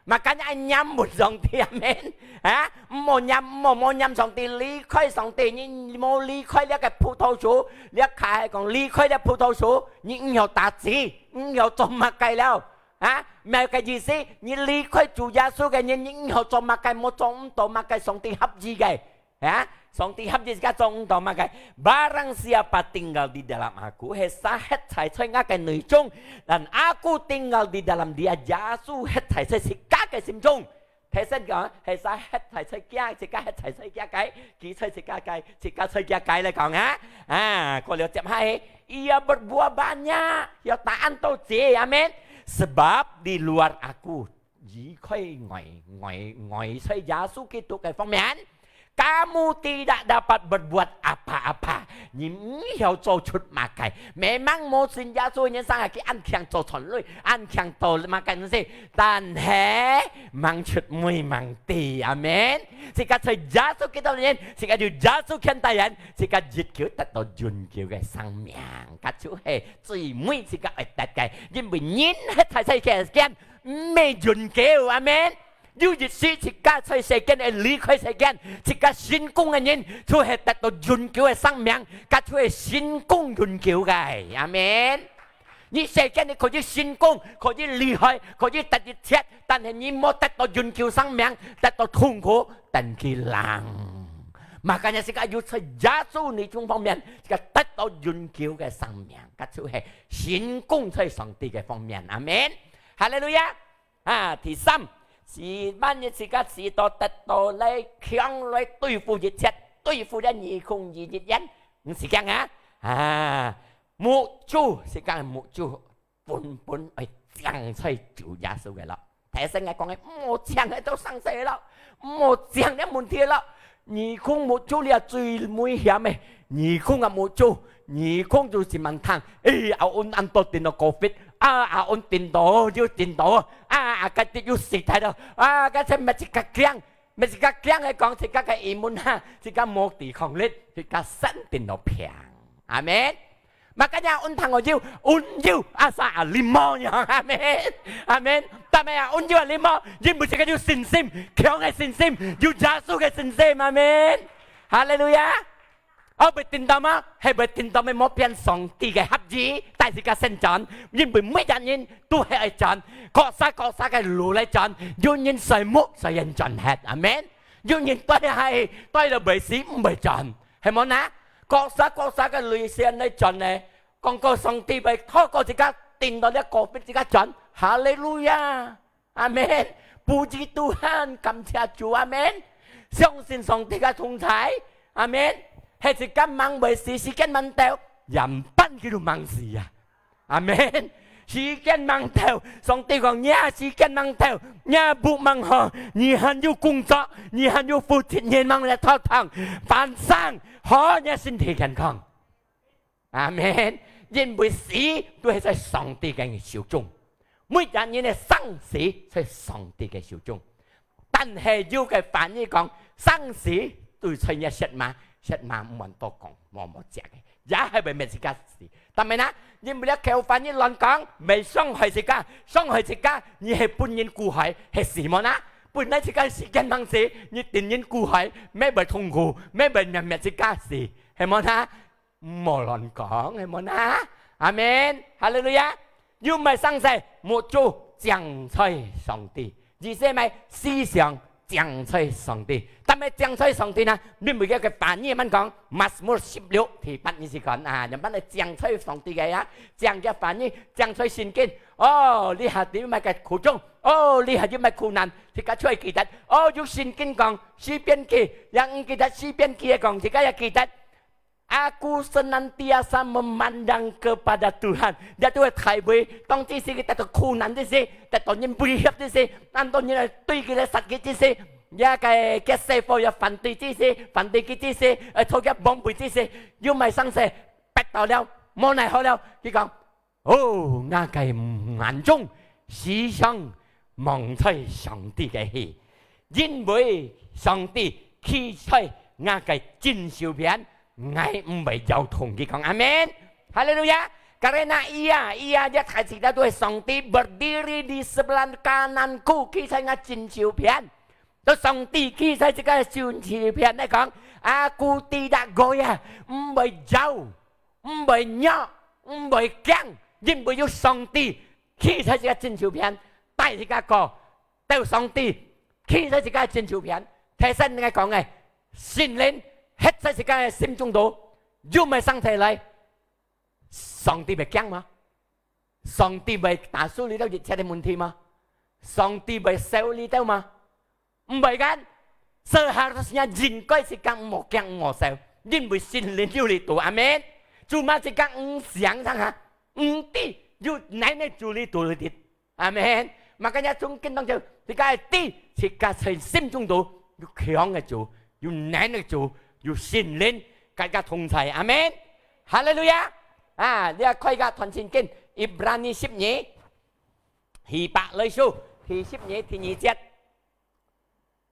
Makanya愛仰望上帝，阿門。啊，毋好仰，毋好，毋好仰上帝，離開上帝，你無離開這个葡萄樹，這下係講離開這葡萄樹，你毋曉打子，毋曉做麼个了。啊，麼个意思？你離開主耶穌个人，你毋曉做麼个，無做毋到麼个上帝合意个。 啊，上帝合意自家做毋到麼个。Barang siapa tinggal di dalam aku，係儕歇在在𠊎个內中，dan aku tinggal di dalam dia，耶穌歇在在自家个心中。頭先講，係儕歇在在佢，自家歇在在佢个，佢在自家个，自家在佢个來講啊。啊，過了接下去，ia berbuah banyak，有大恁多子，阿門。Sebab di luar aku， 離開𠊎，𠊎，𠊎在耶穌基督个方面，kamu tidak dapat berbuat apa-apa。你毋曉做出麼个。Memang無信耶穌个人生啊，佢恁強做傳道，恁強做麼个東西，但係吂出門吂知，阿門。自家在耶穌基督个人，自家有耶穌牽帶人，自家一久得到永久个生命，該就係最尾自家愛得个，因為人係在世界間， 毋係永久，阿門。有一時自家在世間會離開世間，自家信講个人就係得到永久个生命，該就係信講永久个，阿門。你世間你可以信講，可以離開，可以得一切，但係你無得到永久生命，得到痛苦，等佢冷。Makanya自家有在耶穌呢種方面，自家得到永久个生命，該就係信講在上帝个方面，阿門。哈利路亞！ 啊，第三，係萬一自家試著得到來強來對付一切，對付這二空二一年，毋使驚啊！啊，目珠，自家目珠本本愛正在主耶穌个咯。頭先𠊎講个，毋好正該兜生死咯，毋好正這問題咯。 耳空目珠這最危險个，耳空啊目珠，耳空就係吂聽，誒，阿恩恁多叮到covid，啊，阿恩叮到又叮到，啊，啊，該滴又死忒了，啊，該才乜自家驚，乜自家驚个講自家个imun哈，自家無抵抗力，自家生叮到病。阿門。 Makanya ôn thang ôn yeu, ôn yeu asa limo nyo. Amin. Amin. Tapi ya ôn yeu limo, yin bu sika yu sin sim, kiong ai sin sim, yu Yesu ke sin sim. Amin. Haleluya. Au bu tin tama, hai bu tin tama mo pian Song ti ke hap yi, tai sika sen chọn, yin bu mui jan yin, tu hai ai chọn, kok sa kok sa ke lu lai chọn, yu yin sai mu sai yin chọn het. Amin. Yu yin toi hai, toi lo bu si, bu chọn. Hai mo na, kok sa kok sa ke lu si lai chọn ne, 講過上帝會透過自家，定到這covid自家轉。哈利路亞！阿門！Puji Tuhan，感謝主！阿門！相信上帝个同在！阿門！係自家吂會死，時間吂到，樣般佢都吂死啊！阿門！時間吂到，上帝講：「若時間吂到，若屋吂好，你還有工作，你還有負責任吂來頭疼，翻身，好，若身體健康。」阿門。因為死都係在上帝个手中，每一個人个生死在上帝个手中。但係有个翻譯講，生死都在你舌嫲，舌嫲毋會多講，無無食个，也係會滅自家死。但係呢，因為你口翻譯亂講，會傷害自家，傷害自家，你係分人苦害，係死無呢？本來自家時間當時，你定人苦害，乜會痛苦，乜會滅滅自家死，係無呢？ 無亂講，係無呢？阿門，哈利路亞。又毋係生死，目珠淨在上帝，意思係思想淨在上帝。但係淨在上帝呢，你每一個翻譯慢講，Mazmur十六第八你試看啊，人般來淨在上帝个呀，淨个翻譯，淨在聖經。哦，你下底有麼个苦衷？哦，你下有麼个苦難？自家就會記得。哦，有聖經講，詩篇記，也毋記得詩篇記个講，自家也記得。 Aku senantiasa memandang kepada Tuhan。這就係大衛，當之時佢得到苦難之時，得到人威脅之時，難道人來對佢來殺佢之時，也个，个師傅也反對之時，反對佢之時，呃，做佢枉費之時，又毋係生死，逼到了，無奈何了，佢講： 哦，𠊎个眼中時常望在上帝个去，因為上帝企在𠊎个正手片，𠊎毋會搖動。佢講阿門，哈利路亞。Karena ia，ia，這大字都係上帝，berdiri di sebelah kananku，企在𠊎正手片。到上帝企在這个正手片來講，aku tidak goyah，毋會搖。 毋會弱，毋會驚，因為有上帝企在自家正手片，帶自家過。有上帝企在自家正手片，頭先𠊎講个，聖靈歇在自家个心中肚，又毋係生死來，上帝會驚嗎？上帝會打輸你兜一切个問題嗎？上帝會笑你兜嗎？ 毋會个，seharusnya應該自家毋好驚毋好愁，因為聖靈有你肚，阿門。Cuma自家毋想上下，毋知有哪能主你肚裡底，阿門。Makanya從今當中，自家愛知，自家在心中肚有強个主，有能力个主，有聖靈，大家同在，阿門。哈利路亞！啊，你愛開个段聖經，Ibrani十二，希伯來書，第十二，第二節。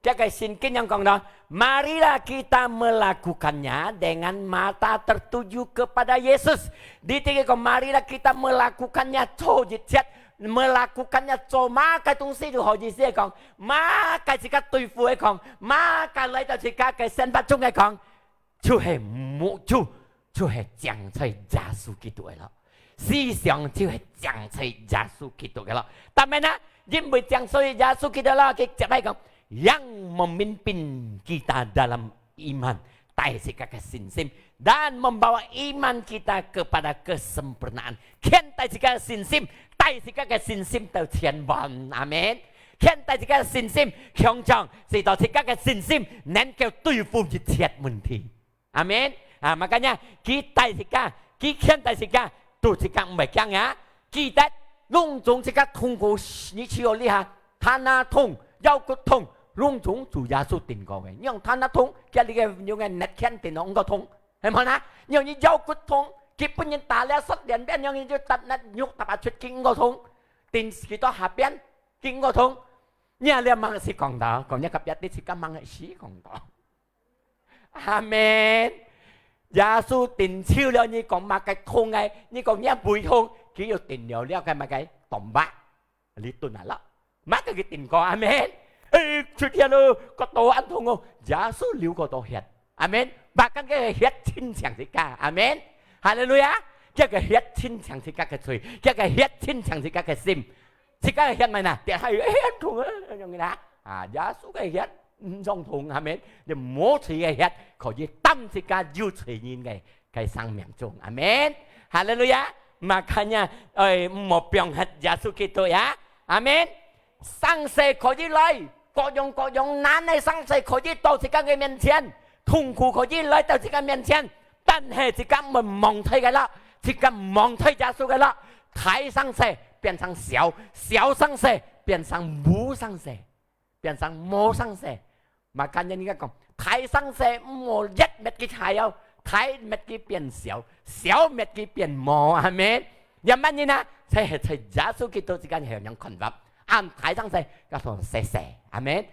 這个聖經恁樣講咯，marilah kita melakukannya dengan mata tertuju kepada Yesus。你這个講，marilah kita melakukannya，做一切，melakukannya，做麼个東西都好意思个講，麼个自家對付个講，麼个來到自家个生活中个講， 就係目珠，就係淨在耶穌基督个咯。思想就係淨在耶穌基督个咯。但係呢，因為淨在耶穌基督咯，佢接下講，yang memimpin kita dalam iman，帶自家个信心，dan membawa iman kita kepada kesempurnaan，牽帶自家个信心，帶自家个信心到天上。阿門。牽帶自家个信心強壯，使到自家个信心能夠對付一切問題。 阿門。啊，makanya，佢帶自家，佢牽帶自家，都自家毋會驚啊。記得，攏總自家痛苦，你只有這下，tanah痛，腰骨痛，攏總主耶穌定過个。你用tanah痛，叫你个用个nat牽定到毋過痛，係無啦？你用你腰骨痛，佢分人打了十連鞭，用你就搭那肉搭把出筋毋過痛，定幾多下邊，筋毋過痛。你啊，你吂識講道，講你隔壁你自家吂識講道。 阿門。耶穌定手了，你講麼个痛个，你講你毋會痛，佢又定了了个麼个動物，你蹲下咯。麼个佢定過，阿門。誒，出現咯，個肚恁痛哦，耶穌流個肚血，阿門。Bahkan个血清淨自家，阿門。哈利路亞。這个血清淨自家个罪，這个血清淨自家个心。 自家个血嘛呢，跌下去，哎，很痛啊，恁樣啦。啊，耶穌个血毋傷痛，阿門。你無罪个血，可以擔自家有罪人个，个生命中，阿門。哈利路亞。Makanya，哎，毋好放忒耶穌基督呀，阿門。生死可以來，各樣各樣難个生死可以到自家个面前，痛苦可以來到自家面前，但係自家毋好忘記个啦，自家忘記耶穌个啦，大生死變成小，小生死變成無生死，變成無生死。Makanya人家講，大生死毋好一滅佢大哦，大搣佢變小，小搣佢變無，阿門。仰般形啊？就係在耶穌基督之間係仰般看法，恁大生事，該當細事，阿門。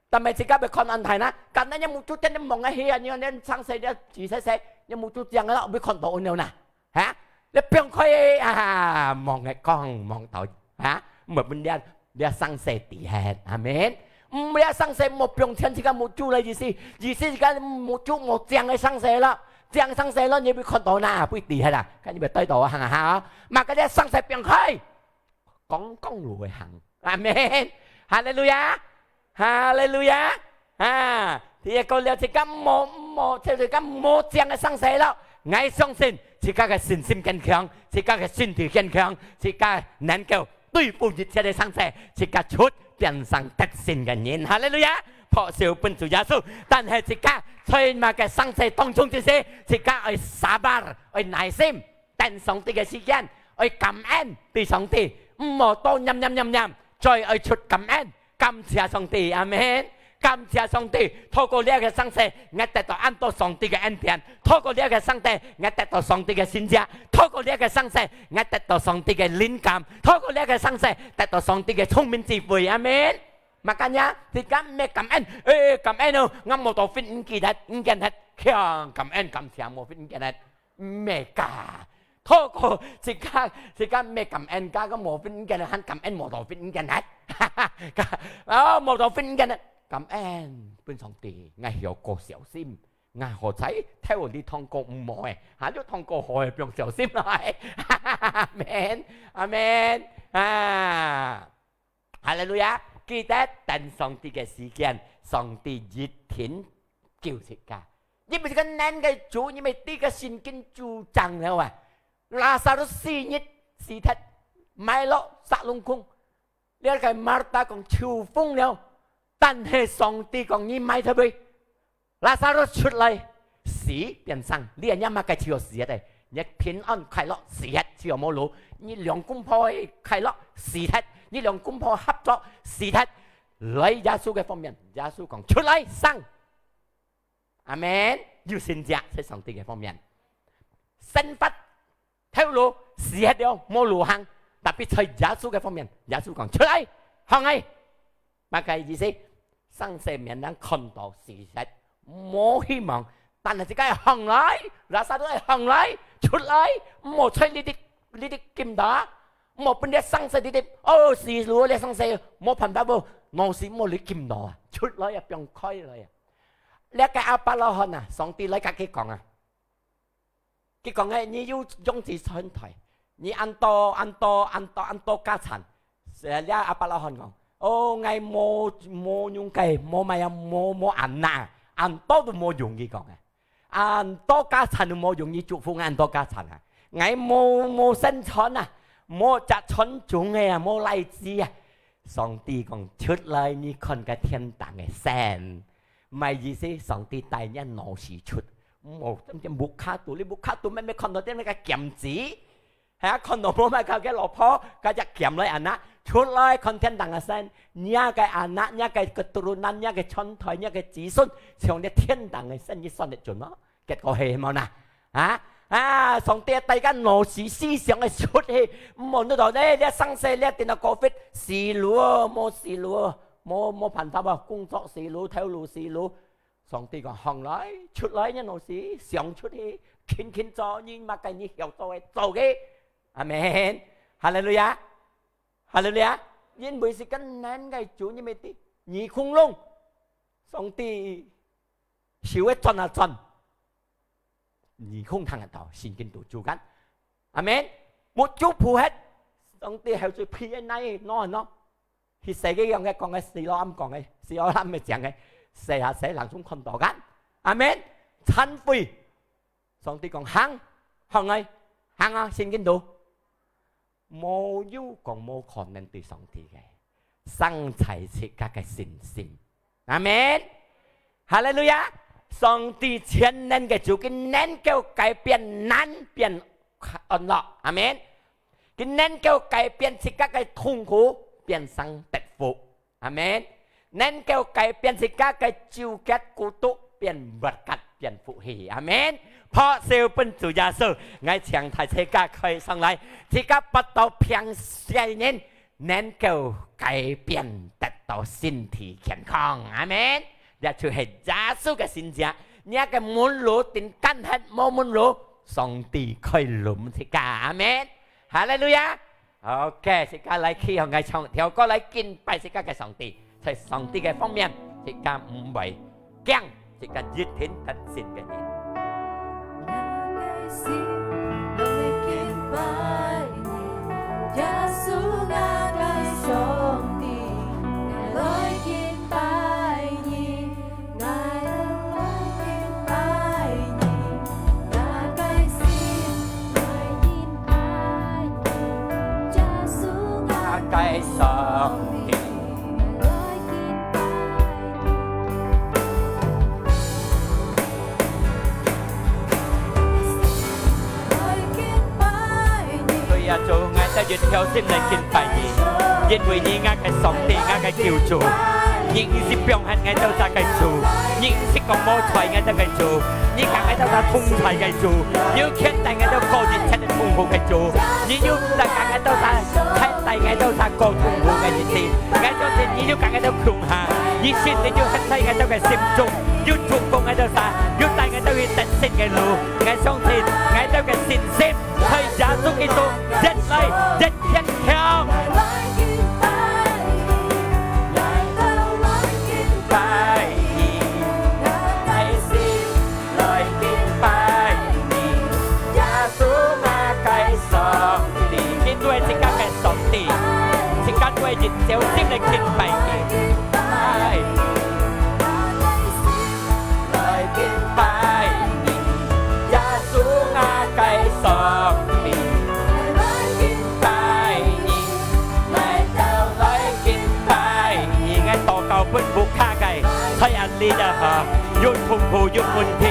但係自家會看恁大啦，今日你目珠定定望个去啊，你看你生事，你仔細細，你目珠正个咯，會看到恁樣啦，哈？你放開啊，望个光，望到，哈？毋會分你啊，你啊生事知忒，阿門。毋會啊生事無放天自家目珠个意思，意思自家目珠無正个生事咯，正生事咯，你會看到啦，會知忒啦，看你會對到行啊哈，嘛个你啊生事放開。 講講路會行。阿門。哈利路亞，哈利路亞。啊，第一个了，自家無，無，自家無正个生事咯。𠊎相信自家个信心堅強，自家个身體堅強，自家能夠對付一切个生事，自家出變成得勝个人。哈利路亞！拍手分主耶穌。但係自家在麼个生事當中，就是自家愛sabar，愛耐心。 等上帝个時間，愛感恩對上帝，毋好多念念念念，嘴愛出感恩，感謝上帝，阿門。感謝上帝，透過這个生事，𠊎得到恁多上帝个恩典；透過這个生事，𠊎得到上帝个神蹟；透過這个生事，𠊎得到上帝个靈感；透過這个生事，得到上帝个聰明智慧，阿門。Makanya，自家毋係感恩，誒，感恩哦，𠊎無到分人見忒，人見忒，強感恩，感謝無分人見忒。 毋係个，透過自家，自家毋係感恩，自家無分人見忒，還感恩無到分人見忒。哦，無到分人見忒，感恩分上帝，𠊎曉過小心，𠊎好在頭你通過毋好誒，下你通過好誒，放小心來。阿門，阿門啊！ 哈利路亞！記得等上帝个時間，上帝一定救自家。因為這个難个主，因為這个聖經主講了啊，拉撒路四日死忒，埋落沙窿空。這个Marta講：「臭風了，但係上帝講你埋忒佢。」 拉撒路出來，死變生，你也麼个就死忒个，你平安快樂死忒就無路，你兩公婆快樂死忒，你兩公婆合作死忒，來耶穌个方面，耶穌講：「出來生！」阿門。有神蹟在上帝个方面，生活 頭路死忒了，無路行。Tapi在耶穌个方面，耶穌講：「出來，行來！」麼个意思？生死面人看到死忒，無希望，但係自家行來，拉撒路行來，出來，毋好在這兜，這兜禁到，毋好分這生死這兜，哦，死路這生死，無辦法哦，老死毋好來禁到啊，出來啊，放開來啊！這个亞伯拉罕啊，上帝來甲佢講啊， 佢講个，你有養子成才，你恁多、恁多、恁多、恁多家產。這亞伯拉罕講：「哦，𠊎無、無用个，無麼个，無、無恁啊，恁多都無用。」佢講个，恁多家產都無用，你祝福𠊎恁多家產啊！𠊎無、無生存啊，無隻傳宗个啊，無倈子啊！上帝講：「出來，你看个天頂个星。」 麼个意思？上帝帶你腦屎出，毋好整天屋下肚，你屋下肚乜乜看到點个兼職，係啊，看到無買个个老婆，个隻兼來恁啊，出來看天頂个星，你个anak，你个keturunan，你个傳代，你个子孫，像這天頂个星，你算得準無？結果係無啦？啊？啊，上帝帶个腦屎思想个出去，毋好弄到呢，這生死，這電腦COVID，死路哦，無死路哦，無、無辦法哦，工作死路，頭路死路， 上帝講：「行來，出來，你老師，想出去，勤勤做，你麼个你曉做个，做个。」阿門。哈利路亞，哈利路亞。因為係个難个主，你乜知，你空弄，上帝手个轉啊轉，你空聽得到，聖經都主間。阿門。目珠脯忒，上帝口水鼻个哪，喏喏。 去洗个樣个，講个，洗了暗講个，洗了暗个講个，洗下洗，人總看到个。阿門。懺悔，上帝講：「行，行來，行啊，聖經肚。」無有講無可能對上帝个，生在自家个信心。阿門。哈利路亞！上帝全能个主，佢能夠改變難變安樂。阿門。 佢能夠改變自家个痛苦變成得福。阿門。能夠改變自家个糾結孤獨變berkat，變福氣。阿門。拍手分主耶穌。𠊎請大自家開上來，自家發到平時个人能夠改變，得到身體健康。阿門。這就係耶穌个神蹟。若个門路定關忒無門路，上帝開路分自家。阿門。哈利路亞。OK，自家來企向𠊎唱條歌來敬拜自家个上帝，在上帝个方面，自家毋會驚，自家一定得勝个人。對啊，主，𠊎兜一條心來敬拜你，因為你𠊎个上帝，𠊎个救主。你毋識放忒𠊎兜儕个主，你毋識講無睬𠊎兜个主，你㧯𠊎兜儕同在个主，你有牽帶𠊎兜過一切个痛苦个主，你有帶𠊎兜儕，牽帶𠊎兜儕過痛苦个日子。𠊎相信你有㧯𠊎兜共下，你心裡有歇在𠊎兜个心中，有祝福𠊎兜儕，有帶𠊎兜去得勝个路。𠊎相信𠊎兜个信心 在耶穌基督越來越堅強。𠊎禱告分屋下个，在恁裡啊，有痛苦有問題，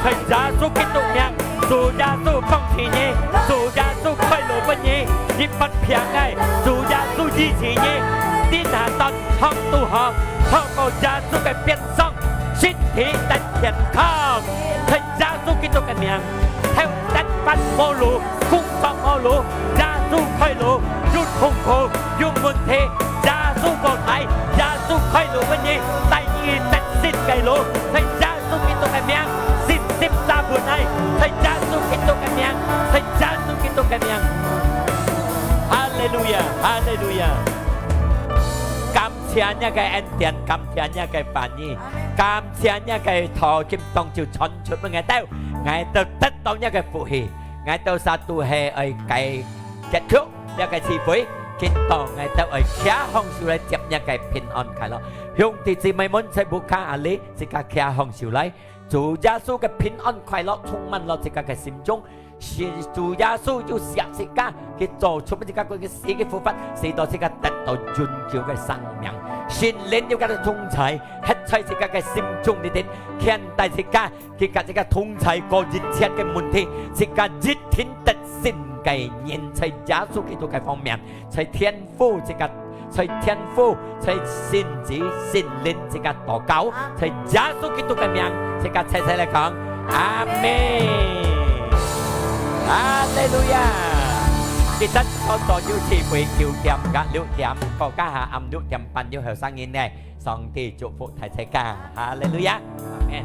在耶穌基督名，主耶穌幫助你，主耶穌開路分你，你發病个，主耶穌醫治你，你若當痛都好，透過耶穌个鞭傷，身體得健康，在耶穌基督个名，頭得發無路， 工作無路，耶穌開路，有痛苦，有問題，耶穌過大，耶穌開路分你，帶你得勝个路，在耶穌基督个名，信心打分你，在耶穌基督个名，在耶穌基督个名。哈利路亞，哈利路亞。感謝你个恩典，感謝你个話語，感謝你个道，今當晝傳出分𠊎兜，𠊎兜得到你个福氣。 𠊎兜儕都係愛該結束這个聚會，今當𠊎兜愛擎䟘手來接若个平安快樂。兄弟姊妹們，在屋下恁裡，自家擎䟘手來。主耶穌个平安快樂充滿了自家个心中，是主耶穌有惜自家，佢做出自家个死个復活，使到自家得到永久个生命。聖靈有佢个同在，歇在自家个心中裡頭，牽帶自家， 佢㧯自家同在過一切个問題，自家一定得勝个人，在耶穌基督个方面，在天父自家，在天父，在聖子、聖靈自家禱告，在耶穌基督个名，自家齊齊來講，阿門。哈利路亞！今日所做有聚會九點到六點，過加下暗六點半有後生人呢。上帝祝福大自家，哈利路亞，阿門。